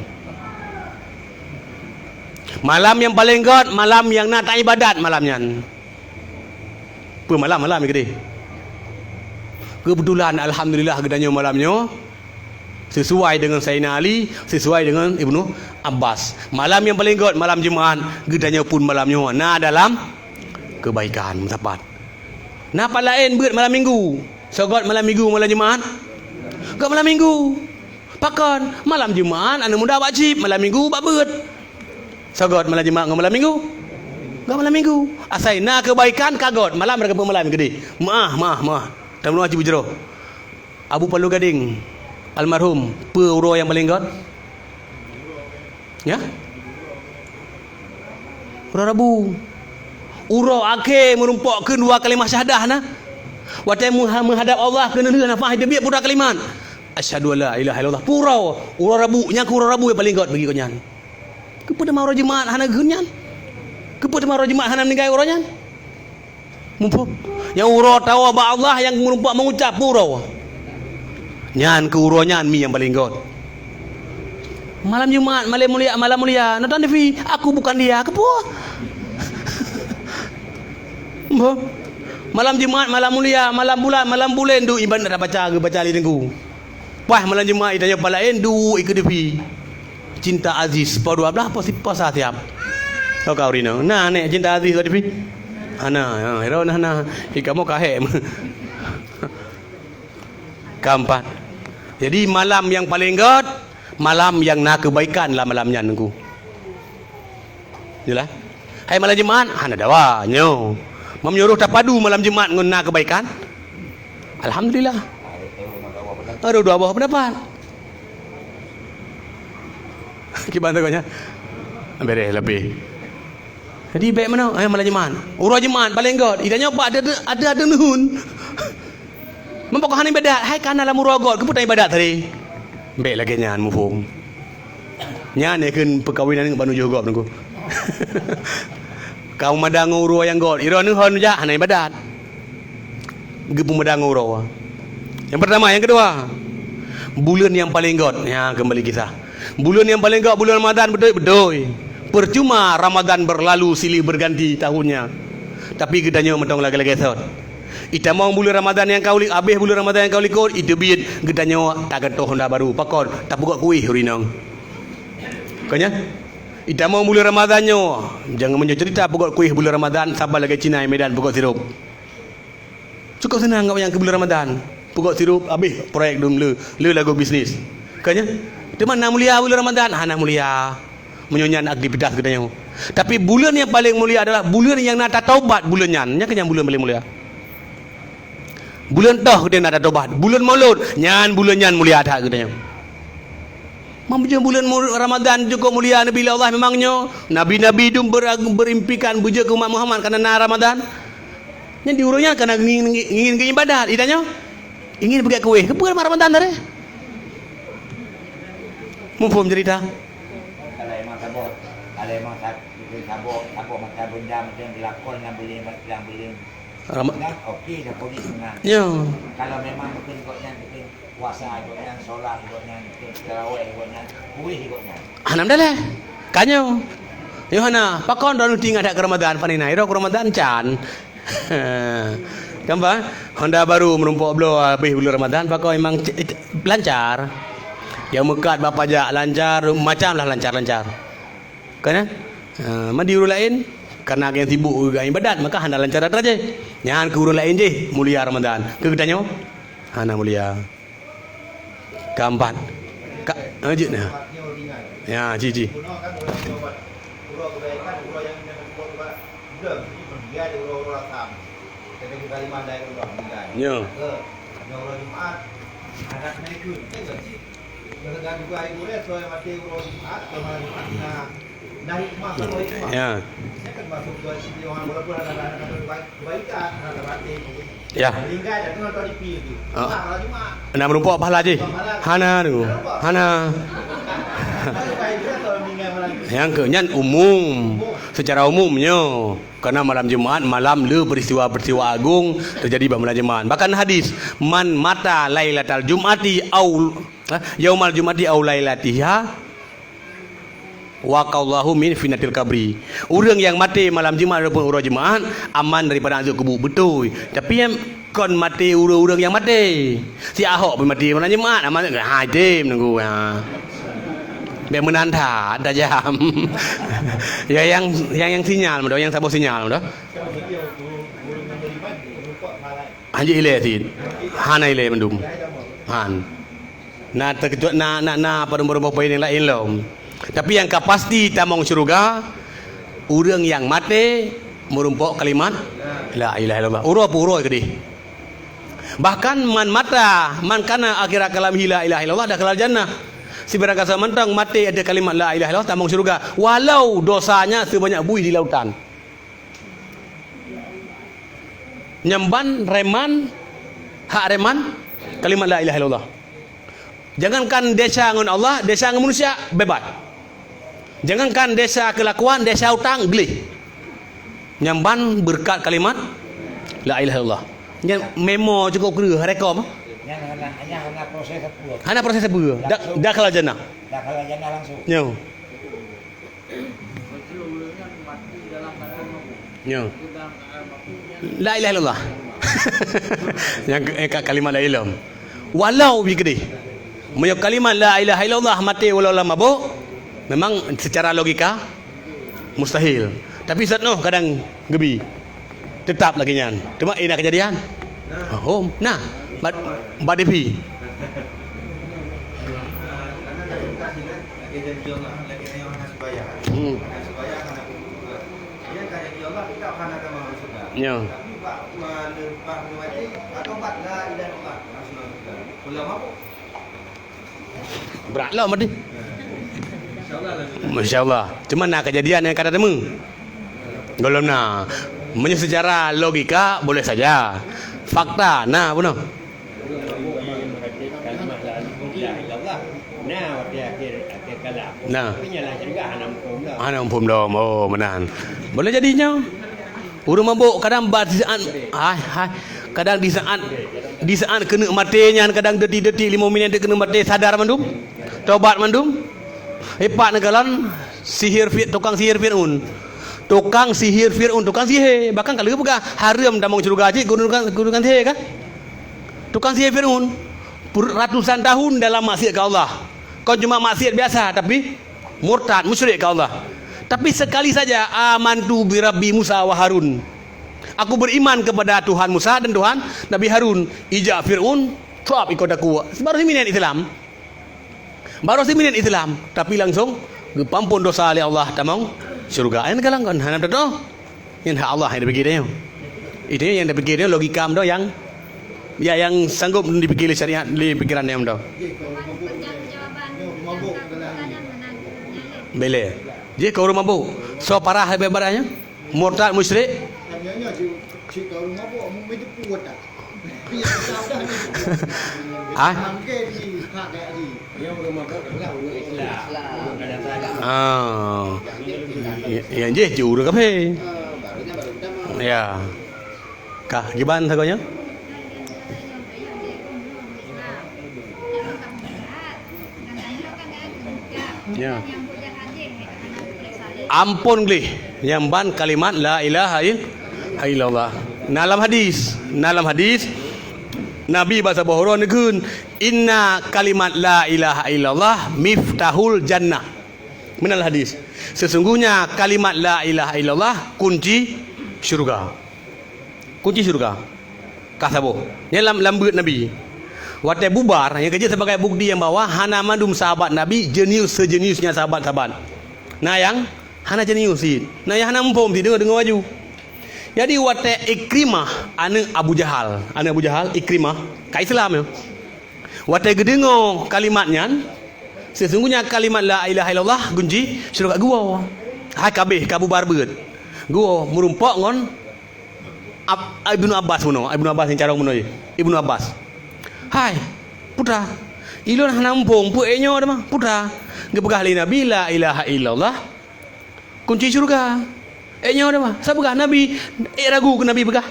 Malam nyang paleng gét, malam nyang na taibadat malam nyan. Peue malam-malam nyang keudeh? Keubeutulan, alhamdulillah, geutanyoe malam nyoe sesuai deungon Saidina Ali, sesuai deungon Ibnu Abbas. Malam nyang paleng gét, malam Jumat, geutanyoe pun malam nyoe na dalam keubaikan, meusapat. Na pat laén beuet malam Minggu. Soe gét malam Minggu, malam Jumat? Gét malam Minggu. Pakon? Malam Jumat aneuk muda bak chip, malam Minggu bak beuet. Soe gét malam Jumat ngon malam Minggu? Gét malam Minggu. Asai na keubaikan ka gét, malam rega peumalam keudeh. Meu'ah, meu'ah, meu'ah. Tamunoe cit beujroh. Abu Palu Gadeng, almarhum, peue uroe nyang paleng gét? Ya? Uroe Rabu. Uroe akhé meurumpok keu dua kalimah syahadah na. Watée meuha-, meuhadab Allah keuneulheueh nafah teubiet peue dua kalimat. Asyhadu an la ilaha illallah. Peue uroe, uroe Rabu, nyang keu uroe Rabu nyang paleng gét bagi gobnyan. Keupeue teuma uroe Jumat hana geukheun nyan? Keupeue teuma uroe Jumat hana meuninggai uroe nyan? Muphom? Nyang uroe tawoe bak Allah nyang meurumpok meugucab peue uroe. Nyan keu uroe nyan mi nyang paleng gét. Malam Jumat, malam mulia, malam mulia. Nonton T V, aku bukan dia. Keupeue? Muphom? Malam Jumat, malam mulia, malam bulan, malam buleuen, duek iban dak baca, geubaca lé teungku. Paih malam Jumat, itanyoe pat laén, duek ikeue T V. Cinta Aziz, po dua blaih, po si-, po sa siab. Oh, kau Rino. Nah, nek Cinta Aziz, po T V. Hana, ha, Rino, nah, nah. Ih, kamoe kahek. Keempat. Jadi, malam nyang paleng gét, malam nyang na keubaikan lam malam nyan, Teungku. Jeulaih? Hai malam Jumat, hana dawa, nyoe. Meunyoe tapadu malam Jumat ngon na keubaikan, alhamdulillah. Ada dua boh pendapat. Kiban tu kan, ya? Beres, leubeh. Jadi, bèk meunoe, eh, malam Jumat. Uroe Jumat paleng gét. Itanyoe pat ada, ada, ada neuheun. Meunyoe hana ibadat, hai kana lam uroe gét, keupeue ibadat tadi? Bèk lagèe nyan, muphom. Nyan nyang kheun peukawinan ngon bak nujoh gob nunggu. Ka meumada ngon uroe nyang gét, iroe neuheun jak hana ibadat. Geupeumada ngon uroe. Nyang pertama, nyang kedua, buleuen nyang paleng gét. Nya, kembali kisah. Buleuen nyang paleng gét buleuen Ramadhan, beutôi, beutôi. Percuma Ramadhan berlalu silih berganti tahunnya. Tapi geutanyoe mantong lagèe-lagèe sot. Itamong buleuen Ramadhan nyang ka u li-, abéh buleuen Ramadhan nyang ka u likot, iteubiet geutanyoe tagantoe honda baru. Pakon? Tapeugöt kuéh ureueng inong. Kon nyan? Itamong buleuen Ramadhan nyoe, jangan meunyoe cerita peugöt kuéh buleuen Ramadhan, saban lagèe Cina i Medan peugöt sirup. Cukup seunang gobnyan keu buleuen Ramadhan. Peugöt sirup, abéh proyek dum le, le lagoe bisnis. Kon nyan? Teuma na mulia buleuen Ramadhan? Hana mulia. Meunyoe nyan aktivitas geutanyoe. Tapi buleuen nyang paleng mulia adalah buleuen nyang na tataubat buleuen nyan. Nyan keuh nyang buleuen paleng mulia. Buleuen toh geutanyoe na tataubat. Buleuen Maulud, nyan buleuen nyan mulia that geutanyoe. Meunyoe buleuen mu-, Ramadhan cukup mulia neubi lé Allah memang nyoe. Nabi-nabi dum ber-, berimpikan beujeuet keu umat Muhammad kana na Ramadhan. Nyan di ureueng nyan kana ngi-, ngi-, ingin geuibadat, itanyoe ingin peugöt kuéh. Keupeue lam Ramadhan tadi? Muphom cerita? Kalau emang saboh, kalau emang sa-, saboh, saboh mata benda macam dilakon lam buleuen, lam buleuen Ram- Nah, okey dah, koni seunang. Ya. Kalau memang betul gobnyan, betul puasa gobnyan, solat gobnyan, betul tarawih gobnyan, kuéh gobnyan. Hana meudalah. Ka nyoe. Yohana, pakon droeneuh tinggai that keu Ramadan, pane na, droe keu Ramadan can. Kan ba? Honda baru meurumpok bloe habéh buleuen Ramadan, pakon memang c-, c-, lancar. Nyang meukat bak pajak lancar, macam lah lancar-lancar. Kan, eh? Ha, man di ureueng laén, karena nyang sibuk geuibadat, maka hana lancar atra jih. Nyan keu ureueng laén jih, mulia Ramadan. Keu geutanyoe, hana mulia. Keempat. Ka, lanjut nah. Ya, ji, ji. Ya. Ya. Ya. Ah. Nak meureumpok pahala jih? Hana tu. Hana. Nyang keu nyan umum, secara umum nyoe. Karena malam Jumat malam le peristiwa-peristiwa agong terjadi bak malam Jumat. Bahkan hadis, "Man mata lailatal jum'ati au, ha, yaumal jum'ati au lailatiha, waqallahu min fitnatil qabri." Ureuëng nyang maté malam Jumat ataupun uroe Jumat aman daripada azab kubur, beutôi. Tapi nyang kon maté ureuëng-ureuëng nyang maté. Si Ahok pih maté malam Jumat, aman hai tem nunggu, ha. Bèk meunan that, tajam. Ya, nyang, nyang, nyang sinyal meudo, nyang saboh sinyal meudo. Hanjeuet ilèe cit. Hana ilèe mandum. Han. Na teukecuali na, na, na padum-padum poin nyang laén lom. Tapi nyang ka pasti tamong syeuruga ureuëng nyang maté meurumpok kalimat la ilaha illallah. Uroe pun uroe keudeh. Bahkan man mata, man kana akhira kalamihi la ilaha illallah dakhalal jannah. Sibarang gasoe mantong maté ateueh kalimat la ilaha illallah tamong syeuruga, walau dosanya sebanyak bui di lautan. Nyan ban reman, hak reman kalimat la ilaha illallah. Jangankan desya ngon Allah, desya ngon manusia beubat. Jangankan desya keulakuan, desya utang gleh. Nyan ban beureukat kalimat la ilaha illallah. Nyan memo cukup kreueh, rekom. Nyan hana, nyan hana proses sapeue. Hana proses sapeue. Langsung. Dak, dakhalal jannah. Dakhalal jannah langsung. Nyo. Nyo. La ilaha illallah. Nyang ke-, eh, ka-, kalimat la ilaha. Walau bi keudeh. Meunyoe kalimat la ilaha illallah maté walau lam mabök, memang secara logika mustahil. Tapi zat noh kadang geubi. Tetap lagèe nyan. Cuma, eh, na keujadian. Hom, na. Bak, bak D P. Hmm. Ya. Brat lah mati. Masya Allah. Cuma na kejadian nyang kada teuma. Golom na. Meunyoe secara logika boleh saja. Fakta na bunoe. Nah. Hana muphom lom. Oh, meunan. Boleh jadi nyoe. Ureuëng mabök kadang ba di saat, hai, hai, kadang di saat, di saat keuneuk maté nyan kadang detik-detik lima minit keuneuk maté sadar mandum, tobat mandum. Ipat neukalon sihir Fir-, tukang sihir Fir'aun. Tukang sihir Fir'aun, tukang sihir. Bahkan kalau peugah haram tamong syeuruga cit guna tukang, guna tukang sihir kan? Tukang sihir Fir'aun ratusan tahun dalam maksiat ke Allah. Kon cuma maksiat biasa tapi murtad, musyrik ke Allah. Tapi sekali saja, "Amantu bi Rabbi Musa wa Harun." Aku beriman kepada Tuhan Musa dan Tuhan Nabi Harun. Ija Fir'aun, trap ikot aku. Baru siminit Islam. Baru siminit Islam, tapi langsung geupampon dosa lé Allah tamong syeuruga. Nyan galak kon hana teutoh. Nyan hak Allah nyang dipikir nyoe. Itu nyang dipikir nyoe logika meudo nyang, ya, nyang sanggup dipikir lé syariat, lé pikiran nyang meudo. Bele. Jih keu ureuëng mabök. Soe parah leubeh parah nyoe? Murtad, musyrik? Ah? Ah. Ya, ya, jih, jih ureuëng kafé. Ya. Kah, kiban sagoe nyoe? Ya. Ampon gleh nyang ban kalimat la ilaha il-, illallah. Na lam hadis, na lam hadis, Nabi bak saboh uroe neukheun, "Inna kalimat la ilaha illallah miftahul jannah." Meunan hadis. Sesungguhnya kalimat la ilaha illallah kunci syurga. Kunci syurga. Ka saboh. Nyan lam, lam beuet Nabi. Watée bubar, nyang keujeuet sebagai bukti nyang bahwa hana mandum sahabat Nabi jenius sejeniusnya sahabat-sahabat. Na nyang hana jenius cit. Na nyang hana muphom cit, deungoe, deungoe laju. Jadi watée Ikrimah, aneuk Abu Jahal, aneuk Abu Jahal, Ikrimah, ka Islam nyoe. Watée geudeungoe kalimat nyan, sesungguhnya kalimat la ilaha illallah kunci syurga, geuwoe. Hai ka abéh, ka bubar beuet. Geuwoe meurumpok ngon Ab-, Ibnu Abbas bunoe, Ibnu Abbas nyang carông bunoe jih. Ibnu Abbas. "Hai, putra, ulôn hana muphom peue nyoe teuma, putra." Geupeugah lé Nabi, "La ilaha illallah, kunci syurga. Eh, nyoe dah mah. Sapeugah Nabi, eh, ragu keu Nabi peugah.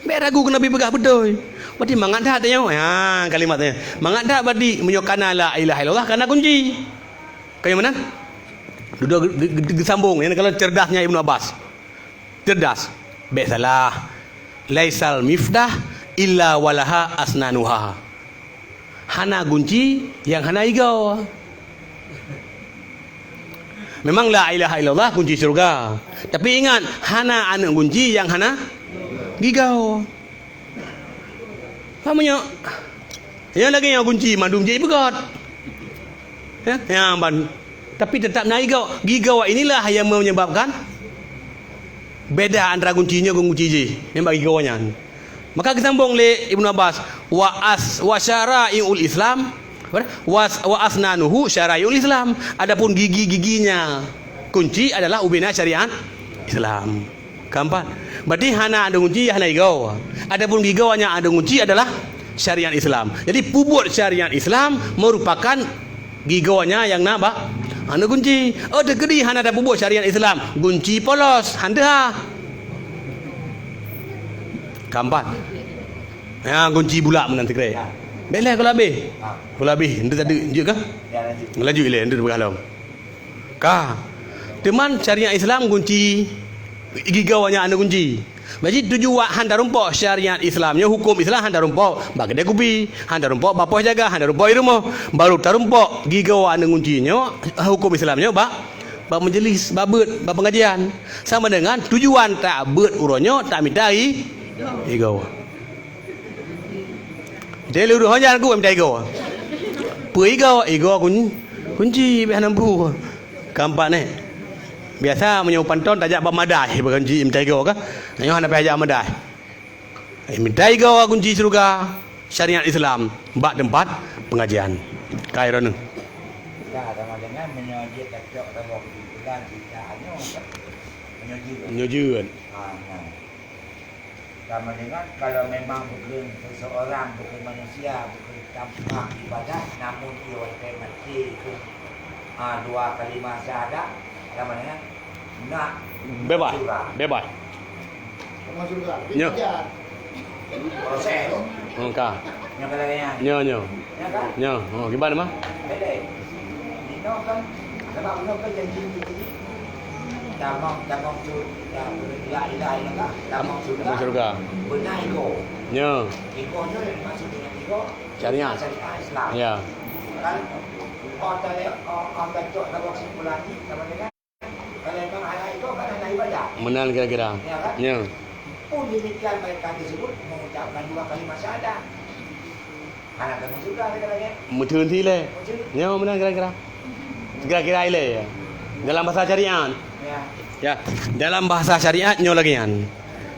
Bèk ragu keu Nabi peugah beutôi. Berarti mangat that nyoe. Ha, kalimat nyoe. Mangat that berarti meunyoe kana la ilaha illallah, kana kunci. Kaya mana? Dudoe ge-, ge-, ge-, geusambong. Nyan kalau cerdasnya Ibnu Abbas. Cerdas. Bèk salah. Laisal miftah illa walaha asnanuha. Hana gunci nyang hana gigoe. Memang la ilaha illallah kunci syurga. Tapi ingat, hana aneuk gunci nyang hana gigoe. Paham nyoe? Nyang lagèe nyoe gunci mandum jeuet beugöt. Ya, ya, ban. Tapi tetap na gigoe. Gigoe inilah yang menyebabkan beda antara gunci nyoe ngon gunci jih. Nyang bak gigoe nyan. Maka geusambong lé Ibnu Abbas, "Wa as-, wa syara'iul Islam, wa, wa asnanuhu syara'iul Islam." Adapun gigi-giginya kunci adalah ubena syariat Islam. Keempat, berarti hana aneuk gunci, hana gigoe. Adapun gigoe nyang aneuk gunci adalah syariat Islam. Jadi, peubuet syariat Islam merupakan gigoe nyang na bak aneuk gunci. Oh, teukeudi hana tapeubuet syariat Islam, gunci polos, hana teuhah. Keempat. Ya, gunci bulak meunan sikrek. Bèk lé kalau habéh. Kalau habéh, enteuk tadi, lanjut kah? Lanjut ilèe, enteuk peugah lom. Ka. Teuma syariat Islam gunci, gigoe nyang aneuk gunci. Jadi tujuan hana rumpok syariat Islam nyoe, huköm Islam hana rumpok bak keudè kupi, hana rumpok bak pos jaga, hana rumpok di rumoh. Baru tarumpok gigoe aneuk gunci nyoe, huköm Islam nyoe bak, bak majlis, bak beuet, bak pengajian. Sama dengan tujuan tabeuet uroe nyoe, tamita i-, gigoe. Jadi lurus ho nyan ku mita gigoe. Peue gigoe? Gigoe kun-, kunci, bèk hana bu. Keempat nyoe. Biasa meunyoe panton tajak bak madai, bak kunci mita gigoe kah? Nyoe hana payah jak madai. Mita gigoe kunci syurga syariat Islam bak teumpat pengajian. Ka droeneuh. Ka, sama dengan meunyoe jeuet tacok saboh kesimpulan cerita nyoe, kan? Meunyoe jeuet. Meunyoe jeuet. Ha, nah. Sama dengan kalau memang bukon seseorang, bukon manusia, bukon tampak ibadat, namun ia watèe maté itu, ah, dua kalimah syahadat, sama dengan nak bebas, syurga. Bebas. Sama syurga. Nyo. Proses tu. Engka. Nyo kalau yang. Nyo, nyo. Ya kan? Nyo, oh, gimana mah? Beda. Inoe kan, sebab inoe kan janji Nabi. Tamong, tamong tu, la ilaha illallah, tamong syurga. Tamong syurga. Beuna gigoe. Nyo. Gigoe nyoe yang dimaksud dengan gigoe, syariat. Syariat Islam. Ya. Kan? Oh, tak ada, oh, oh, tak ada, tak ada kesimpulan ni, sama dengan Kalau memang hana itu, kan hana ibadah. Meunan kira-kira. Ya, kan? Nyo. Pun demikian mereka tersebut mengucapkan dua kalimat syahadat. Hana teumasuk syurga lagi. Meuteun silèe. Meuteun. Nyo, meunan kira-kira. Kira-kira ilèe, ya. Dalam bahasa syariat. Ya. Ya, dalam bahasa syariat nyoe lagèe nyan.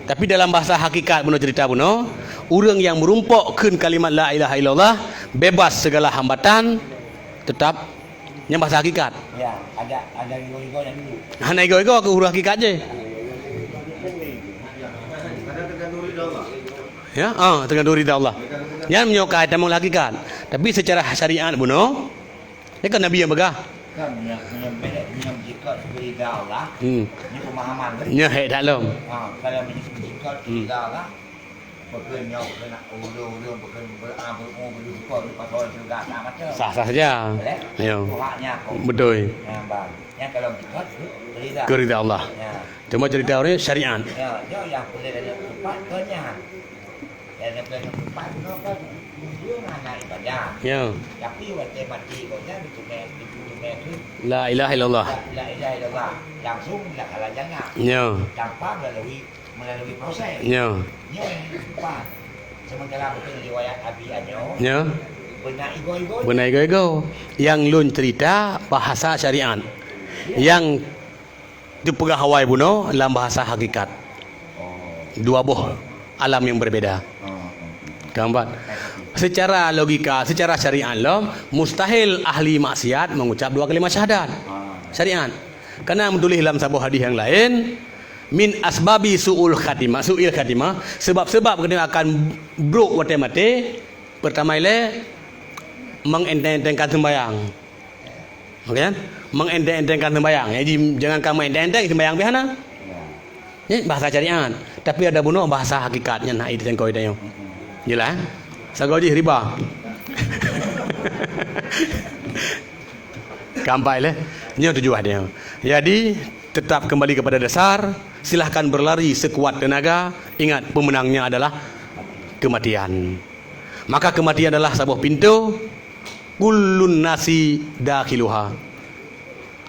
Tapi dalam bahasa hakikat bunoe cerita bunoe, ureueng nyang meurumpok kheun kalimat la ilaha illallah, bebas segala hambatan, tetap Nyan bahasa hakikat. Ya, ada, ada gigoe-gigoe nyan dulu. Hana gigoe-gigoe keu ureueng hakikat jih. Ya, ah, tergantung ridha Allah. Nyan meunyoe ka tamong hakikat. Tapi secara syariat bunoe, nyan kan Nabi nyang peugah. Kan, meunyoe, meunyoe, meunyoe jikot ridha Allah, hmm, ni pemahaman, kan? Nyan hek dak lom. Ha, kalau meunyoe jikot, hmm, ridha Allah, Bukon nyoe, bukon nak ureueng-ureueng, bukon ber-, ah, ber-, oh, beureukon, beureukon syurga, tak macam. Sah-sah saja. Boleh? Ya. Tuhannya aku. Betul. Nah, bang. Yang kalau dekat, ridha. Keu ridha Allah. Ya. Cuma cerita orang syariat. Ya, dia yang boleh ada tempat, kau nyan. Dan yang boleh tempat, kau kan, dia nak ibadah. Ya. Tapi waktu mati, kau nyan, dia cuma, dia cuma tu. La ilaha illallah. La, la ilaha illallah. Langsung, la kalah jangan. Ya. Tanpa melalui Melalui proses. Nyo. Nyo, empat. Sementara beutôi riwayat Abi Anyo. Nyo. Beuna igo-igo. Beuna igo-igo. Yang lôn cerita bahasa syariat. Ya. Yang dipeugah awai bunoe lam bahasa hakikat. Oh. Dua boh alam yang berbeda. Oh, oh, oh. Keempat. Secara logika, secara syariat lom, mustahil ahli maksiat mengucap dua kalimat syahadat. Ah. Syariat. Karena meutuléh lam saboh hadis yang lain, Min asbabi su'ul khatimah, su'il khatimah, sebab-sebab keuneuk akan brok watèe maté, peurtama ilèe, meuenteng-entengkan seumbahyang. Oke, kan? Mengenteng-entengkan sembahyang. Jadi, jangankan mengenteng-enteng, sembahyang pih hana. Nyan bahasa syariat. Tapi ada bunoe bahasa hakikat nyan hak iteuka tanyoe. Jeulaih? Sagoe jih riba. Keempat leh. Nyoe tujuan dia. Jadi, tetap kembali kepada dasar, silahkan berlari sekuat tenaga, ingat pemenangnya adalah kematian. Maka kematian adalah saboh pintu, kullun nasi dakhiluha.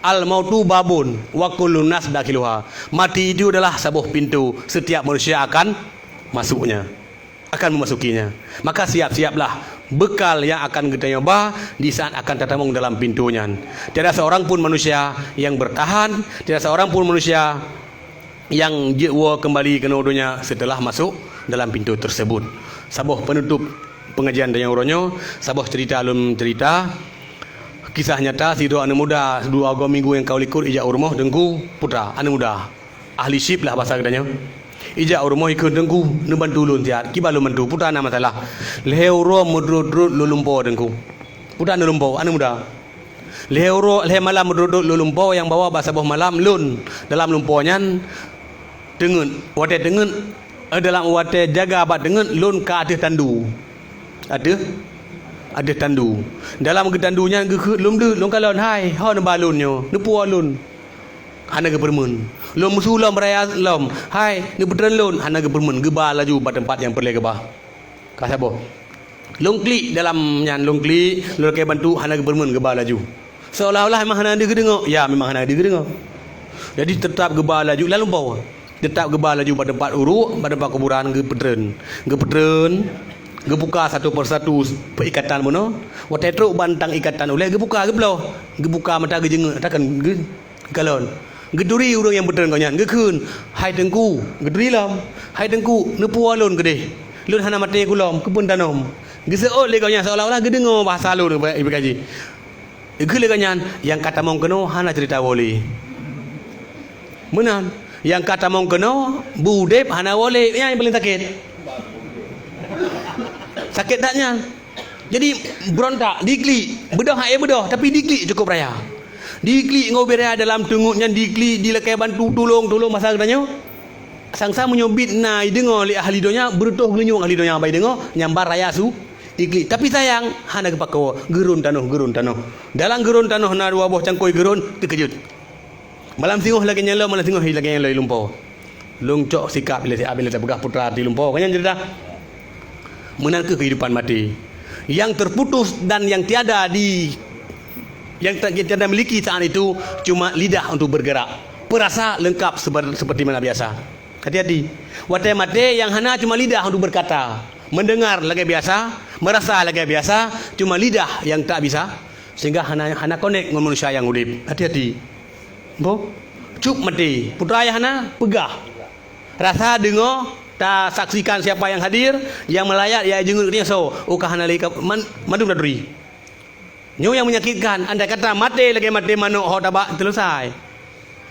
Al mautu babun wa kullun nas dakhiluha. Mati itu adalah saboh pintu, setiap manusia akan masuknya, akan memasukinya. Maka siap-siaplah bekal yang akan geutanyoe ba di saat akan tatamong dalam pintu nyan. Tiada seorang pun manusia yang bertahan, tiada seorang pun manusia yang jeuet woe keumbali keunoe donya seuteulah masôk dalam pintoe teuseubut. Saboh peunutup peungajian tanyoe uroe nyoe, saboh ceurita lôn ceurita. Kisah nyata, sidroe aneuk muda dua goe minggu nyang ka likot ijak u rumoh Teungku, putra, aneuk muda. Ahli syib lah basa geutanyoe. Ijak u rumoh ikheun, "Teungku, neubantu lôn siat, kiban lôn bantu, putra na masalah. Lhée uroe meudrot-drot lôn lumpoe, Teungku." Putra neulumpoe, aneuk muda. Lhée uroe, lhée malam meudrot-drot lôn lumpoe, nyang bawa bak saboh malam lôn dalam lumpoe nyan teungeut. Watée teungeut, eh, dalam watée jaga bak teungeut, lôn ka ateueh tandu. Ateueh, ateueh tandu. Dalam geutandu nyan geukheun lôn bleuet, lôn kalon, "Hai, ho neuba lôn nyoe, neupuwoe lôn." Hana geupeureumeun. Lôn meusu lom raya lom, "Hai, neupeutreun lôn." Hana geupeureumeun, geuba laju bak teumpat nyang peureulée geuba. Ka saboh. Lôn klik dalam nyan, lôn klik, lôn lakée bantu, hana geupeureumeun, geuba laju. Seolah-olah memang hana deuh geudeungoe. Ya, memang hana deuh geudeungoe. Jadi, teutap geuba laju, lam lumpoe. Teutap geuba laju bak teumpat uruek, bak teumpat kuburan, geupeutreun. Geupeutreun, geubuka satu persatu peuikatan bunoe. Watée trok bantang ikatan ulée, geubuka, geubloe. Geubuka mata geujeungeuk, takheun geu-, Kalon. Geuturi ureuëng nyang peutreun gobnyan, geukheun, "Hai Teungku," geuturi lom, "Hai Teungku, neupuwoe lôn keudeh. Lôn hana maté kulom, keupeue tanom." Geuseuôt lé gobnyan seolah-olah geudeungoe bahasa lôn ibu gaji. Geukheun lé gobnyan, "Nyang ka tamong keunoe hana ceurita woe lé." Meunan, nyang ka tamong keunoe, beu udeb hana woe lé. Nyan nyang paleng sakét. Sakét that nyan. Jadi, beurontak, diklik, beudôh hana beudôh, tapi diklik cukup raya. Diklik ngon ubit raya dalam teungeut nyan, diklik, dilakée bantu, tulông, tulông, masa geutanyoe. Sang-sang meunyoe bit na ideungoe lé ahli donya, beureutoh geulinyueng ahli donya bak ideungoe, nyang ba raya su diklik. Tapi sayang, hana geupakoe, geurôn tanoh, geurôn tanoh. Dalam geurôn tanoh na dua boh cangkôi geurôn, teukeujot. Malam singoh lagée nyan lom, malam singoh lagée nyan lom ilumpoe. Lôn cok sikap ilée siat, ilée tapeugah putra tilumpoe. Kan nyan ceurita. Meunan kheueh keuhidupan maté. Yang terputus dan yang tiada di, yang ti-, yang tiada miliki saat itu cuma lidah untuk bergerak. Perasa lengkap sebe-, seperti mana biasa. Hati-hati. Watée maté yang hana cuma lidah untuk berkata, mendengar lagée biasa, merasa lagée biasa, cuma lidah yang tak bisa, sehingga hana, hana konek ngon manusia nyang udeb. Hati-hati. Boh, cup maté. Putra ayah na peugah. Rasa deungoe, tasaksikan siapa yang hadir, yang melayat, yang jeungeut nyoe soe, oh ka hana lé ka, man-, mandum taturi. Nyoe yang menyakitkan, andai kata maté lagée maté manok ho tabak, selesai.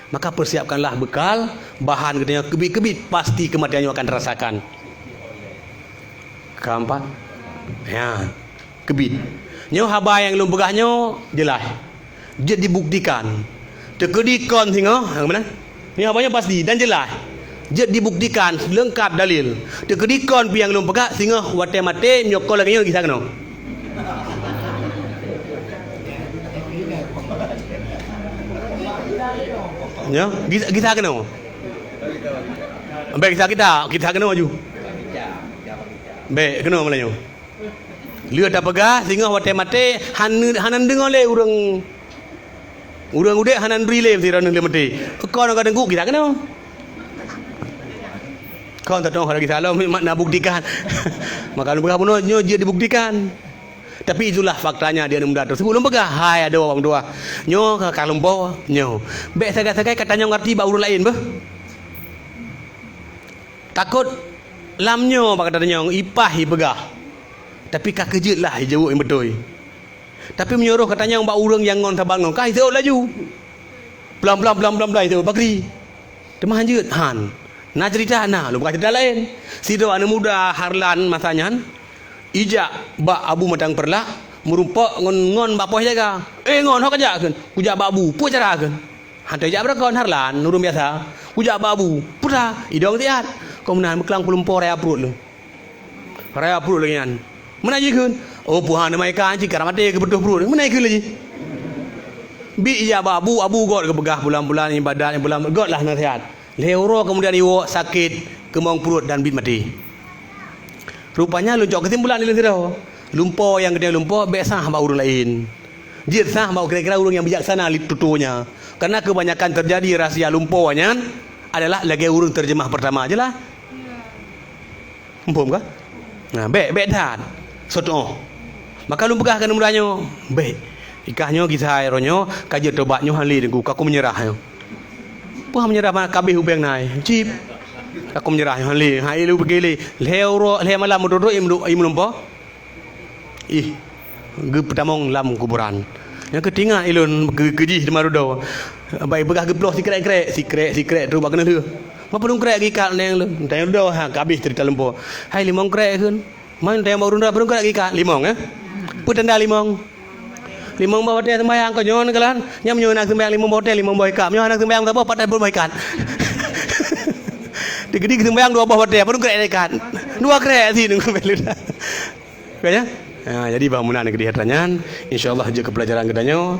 Maka persiapkanlah bekal, bahan geutanyoe keubiet-keubiet, pasti kematian nyoe akan terasakan. Keempat. Ya. Keubiet. Nyoe haba nyang lôn peugah nyoe jeulaih. Jeuet dibuktikan. Teukeudi kon singoh, ha, meunan? Nyoe haba nyoe pasti dan jeulaih. Jeuet dibuktikan leungkap dalil. Teukeudi kon pih nyang lôn peugah singoh watée maté nyoe kon lagée nyoe gisa keunoe. Nyoe, gisa, gisa keunoe. Bék gisa kita, gisa keunoe aju. Bék keunoe malam nyoe. Lheueh tapeugah, singoh watée maté, han-, hana neudeungoe lé ureuëng, ureuëng udeb hana neuturi lé sidroe neuh lé maté. Kon ka teungku gisa keunoe. Kon teutoh lagée salom makna buktikan. Maka lôn peugah bunoe nyoe jeuet dibuktikan. Tapi itulah faktanya di aneuk muda tersebut. Lôn peugah, hai adoe ureuëng tuha. Nyoe ka, ka lumpoe, nyoe. Bék sagai-sagai ka tanyong arti bak ureuëng laén beuh. Takot lam nyoe bak gata tanyong, ipah ipeugah. Tapi ka keujeuet lah ijaweueb nyang beutôi. Tapi meunyoe roh ka tanyong bak ureuëng nyang ngon saban ngon, ka iseuôt laju. Plom, plom, plom, plom, plom, iseuôt bakri. Teuma han jeuet, han. Na ceurita na, lôn peugah ceurita laén. Sidroe aneuk muda Harlan masa nyan, ijak bak Abu Matang Peurlak, Meurumpok ngon, ngon bak poh jaga. "Eh, ngon, ho kajak," kheun. "Kujak bak bu." "Peue cara," kheun. "Hana jak beureugon, hareulan, ureuëng biasa. Kujak bak bu." "Peue sa?" "Idong siat." Kon meunan meuklang peuet lumpoe raya pruet lom. Raya pruet lagée nyan. Meunan jih kheun. "Oh, puhan teuma ikan, cit ka maté geupeutoh pruet." Meunan kheun lagée. Bit ijak bak bu, abu göt geupeugah bulan-bulan ibadat, bulan göt lah nasihat. Lhée uroe keumudian iwoe sakét, keumong pruet dan bit maté. Rupanya lôn cok keusimpulan di lôn sidroe. Lumpoe nyang geutanyoe lumpoe bék sah bak ureuëng laén. Jeuet sah bak kira-kira ureuëng nyang bijaksana li tutoe nyan. Karena kebanyakan terjadi rahsia lumpoe nyan adalah lagée ureuëng terjemah pertama je lah. Muphom ka? Nah, bék, bék that. Sotoh. Maka lôn peugah keu aneuk muda nyoe, bék. Ikah nyoe gisa roh nyoe ka jeuet tobat nyoe hana lé teungku, ka ku meunyeurah nyoe. Peue meunyeurah ma kabeh ubeng nai. Cip. Ka ku meunyeurah nyoe hana lé. Hai lu pergi lé. Lhée uroe, lhée malam beudôk-dôk im, im lumpoe. Ih, geupeutamong lam kuburan. Nyang keutingat ilôn keu-, keujih teuma dudoe. Bai peugah geuploh sikrek-krek, sikrek-sikrek trok bak keuneulheueh. Ma padum krek geuikat neng lôn. Tanyong dudoe, ha, ka habéh cerita lumpoe. Hai limong krek kheun. Main tanyong bak ureuëng padum krek geuikat. Limong, eh? Peue tanda limong? Limong boh watée sembahyang keu nyoe neukalon. Nyang meunyoe na sembahyang limong boh watée, limong boh ikat. Meunyoe na sembahyang saboh, pat boh ikat. Dikeudi sembahyang dua boh watée, padum krek ikat. Dua krek sinoe. Ka ya? Ha, jadi bah meunan keudeh atra nyan, insya Allah jeuet keu pelajaran geutanyoe.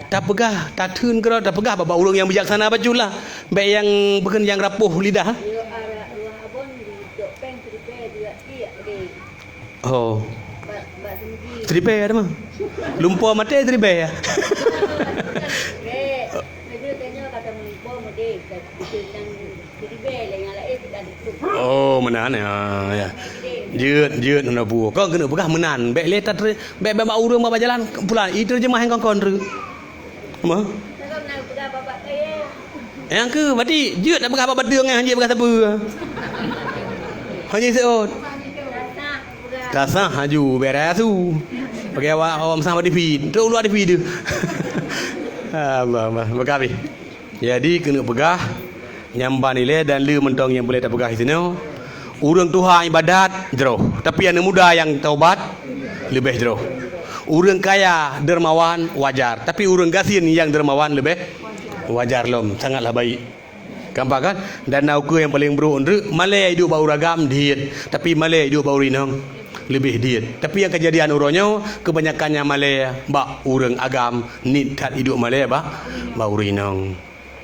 Tapeugah, tatheun keudroe, tapeugah bak ureuëng nyang bijaksana bacut lah. Bék nyang bukon nyang rapoh lidah. Oh. Seribèe ada mah. Lumpoe maté seribèe ya. Oh, meunan ya, ya. Jeuet, jeuet hana peue. Kon keuneuk peugah meunan. Bék lé tat, bék, bék bak ureuëng bak jalan pulan. Ih, terjemah nyang kon-kon treuk. Mah? Nyang keu berarti jeuet dak peugah bak bateueng nyan, hanjeuet peugah sapeue. Hanjeuet seuôt. Tasah haju beres su. Bagi awak, awak meusah bak T V. Trok luwa T V tu. Allah, Allah. Bagawi. Jadi, keuneuk peugah, nyang ban ilée dan le mantong nyang boleh tapeugah di sinoe, ureuëng tuha ibadat jroh, tapi aneuk muda nyang taubat leubeh jroh. Ureuëng kaya dermawan wajar, tapi ureuëng gasien nyang dermawan leubeh wajar lom, sangatlah baik. Gampang kan? Dan na ukeue nyang paleng brok nteuk, malée iduek bak ureuëng agam diet, tapi malée iduek bak ureuëng inong leubeh diet. Tapi nyang keujadian uroe nyoe, keubanyakan nyang malée bak ureuëng agam, niet that iduek malée bak, bak ureuëng inong.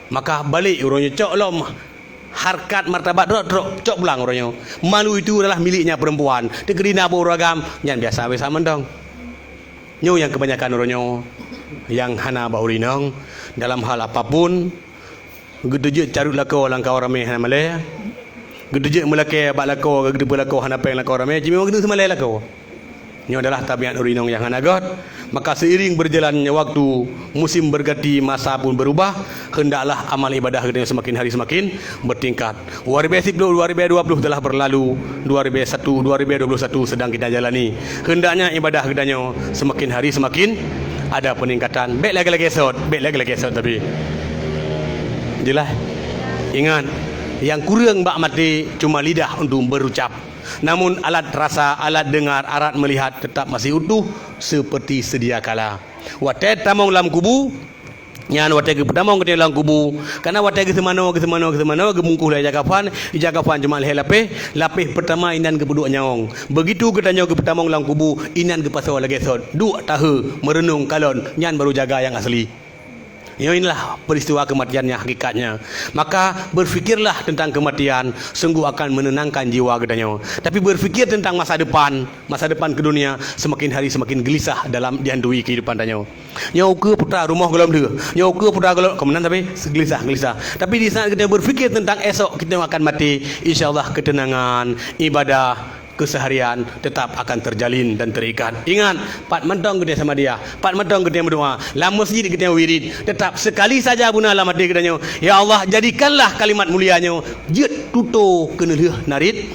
Maka balek uroe nyoe cok lom harkat martabat droe trok cok pulang uroe nyoe. Malu itu adalah miliknya perempuan. Teukeudi na bak ureuëng agam, nyan biasa-biasa mantong. Nyoe nyang keubanyakan uroe nyoe nyang hana bak ureuëng inong dalam hal apapun. Geuteujeuet carôt lakoe lam kawan ramé hana malée. Geuteujeuet meulakée bak lakoe, geuteupeue lakoe hana péng lakoe ramé, jimeuang geuteujeuet seumalée lakoe. Nyoe adalah tabiat ureuëng inong nyang hana göt. Maka seiring berjalannya waktu, musim berganti, masa pun berubah, hendaklah amal ibadah geutanyoe semakin hari semakin bertingkat. Dua ribèe siplôh, dua ribèe dua plôh telah berlalu, dua ribèe satu, dua ribèe dua plôh satu sedang kita jalani. Hendaknya ibadah geutanyoe semakin hari semakin ada peningkatan. Bék lagée-lagée sot, bék lagée-lagée sot tapi. Jeulaih. Ingat, nyang kureueng bak maté cuma lidah untuk berucap. Namun alat rasa, alat dengar, alat melihat tetap masih utuh seperti sedia kala. Watée tamong lam kubu, nyan watée geupeutamong geutanyoe lam kubu, karena watée geuseumanoe, geuseumanoe, geuseumanoe, geubungkôh lé ija kafan, ija kafan cuma lhée lapéh, lapéh peurtama inan geupeuduek nyawöng. Begitu geutanyoe geupeutamong lam kubu, inan geupasoe lagée sot, duek tahe, meureunong kalon, nyan baru jaga nyang asli. Nyoe inilah peristiwa kematian nyang hakikatnya. Maka berfikirlah tentang kematian, sungguh akan menenangkan jiwa geutanyoe. Tapi berfikir tentang masa depan, masa depan ke dunia semakin hari semakin gelisah dalam dihantui kehidupan tanyoe. Nyoe ukeue putra rumoh gohlom deuh. Nyoe ukeue putra gohlom keumenan tapi gelisah, gelisah. Tapi di saat kita berfikir tentang esok kita akan mati, insya Allah ketenangan, ibadah, keseharian tetap akan terjalin dan terikat. Ingat, pat mantong geutanyoe samadiyah, pat mantong geutanyoe meudoa, lam masjid geutanyoe wirid, tetap sekali saja beuna lam até geutanyoe, "Ya Allah, jadikanlah kalimat mulia nyoe jeuet tutoe keuneulheueh narit,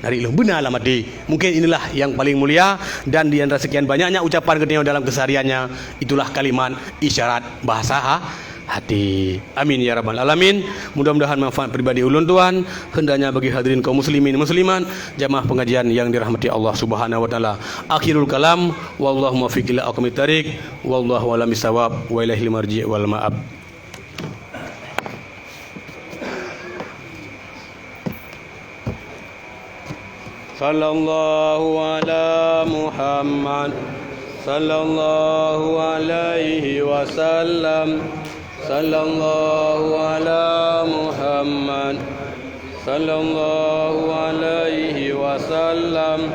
narit lôn." Beuna lam até. Mungkin inilah yang paling mulia, dan di antara sekian banyaknya ucapan geutanyoe dalam kesehariannya, itulah kalimat isyarat bahasa ha-, hati. Amin ya rabbal alamin. Mudah-mudahan manfaat pribadi ulôn tuan, hendaknya bagi hadirin kaum muslimin muslimat, jamaah pengajian yang dirahmati Allah Subhanahu wa taala. Akhirul kalam, wallahu muwaffiq ila aqwamit thariq, wallahu a'lam bissawab, wa ilaihil marji' wal ma'ab. Sallallahu ala Muhammad, sallallahu alaihi wasallam, sallallahu ala Muhammad, sallallahu alaihi wasallam.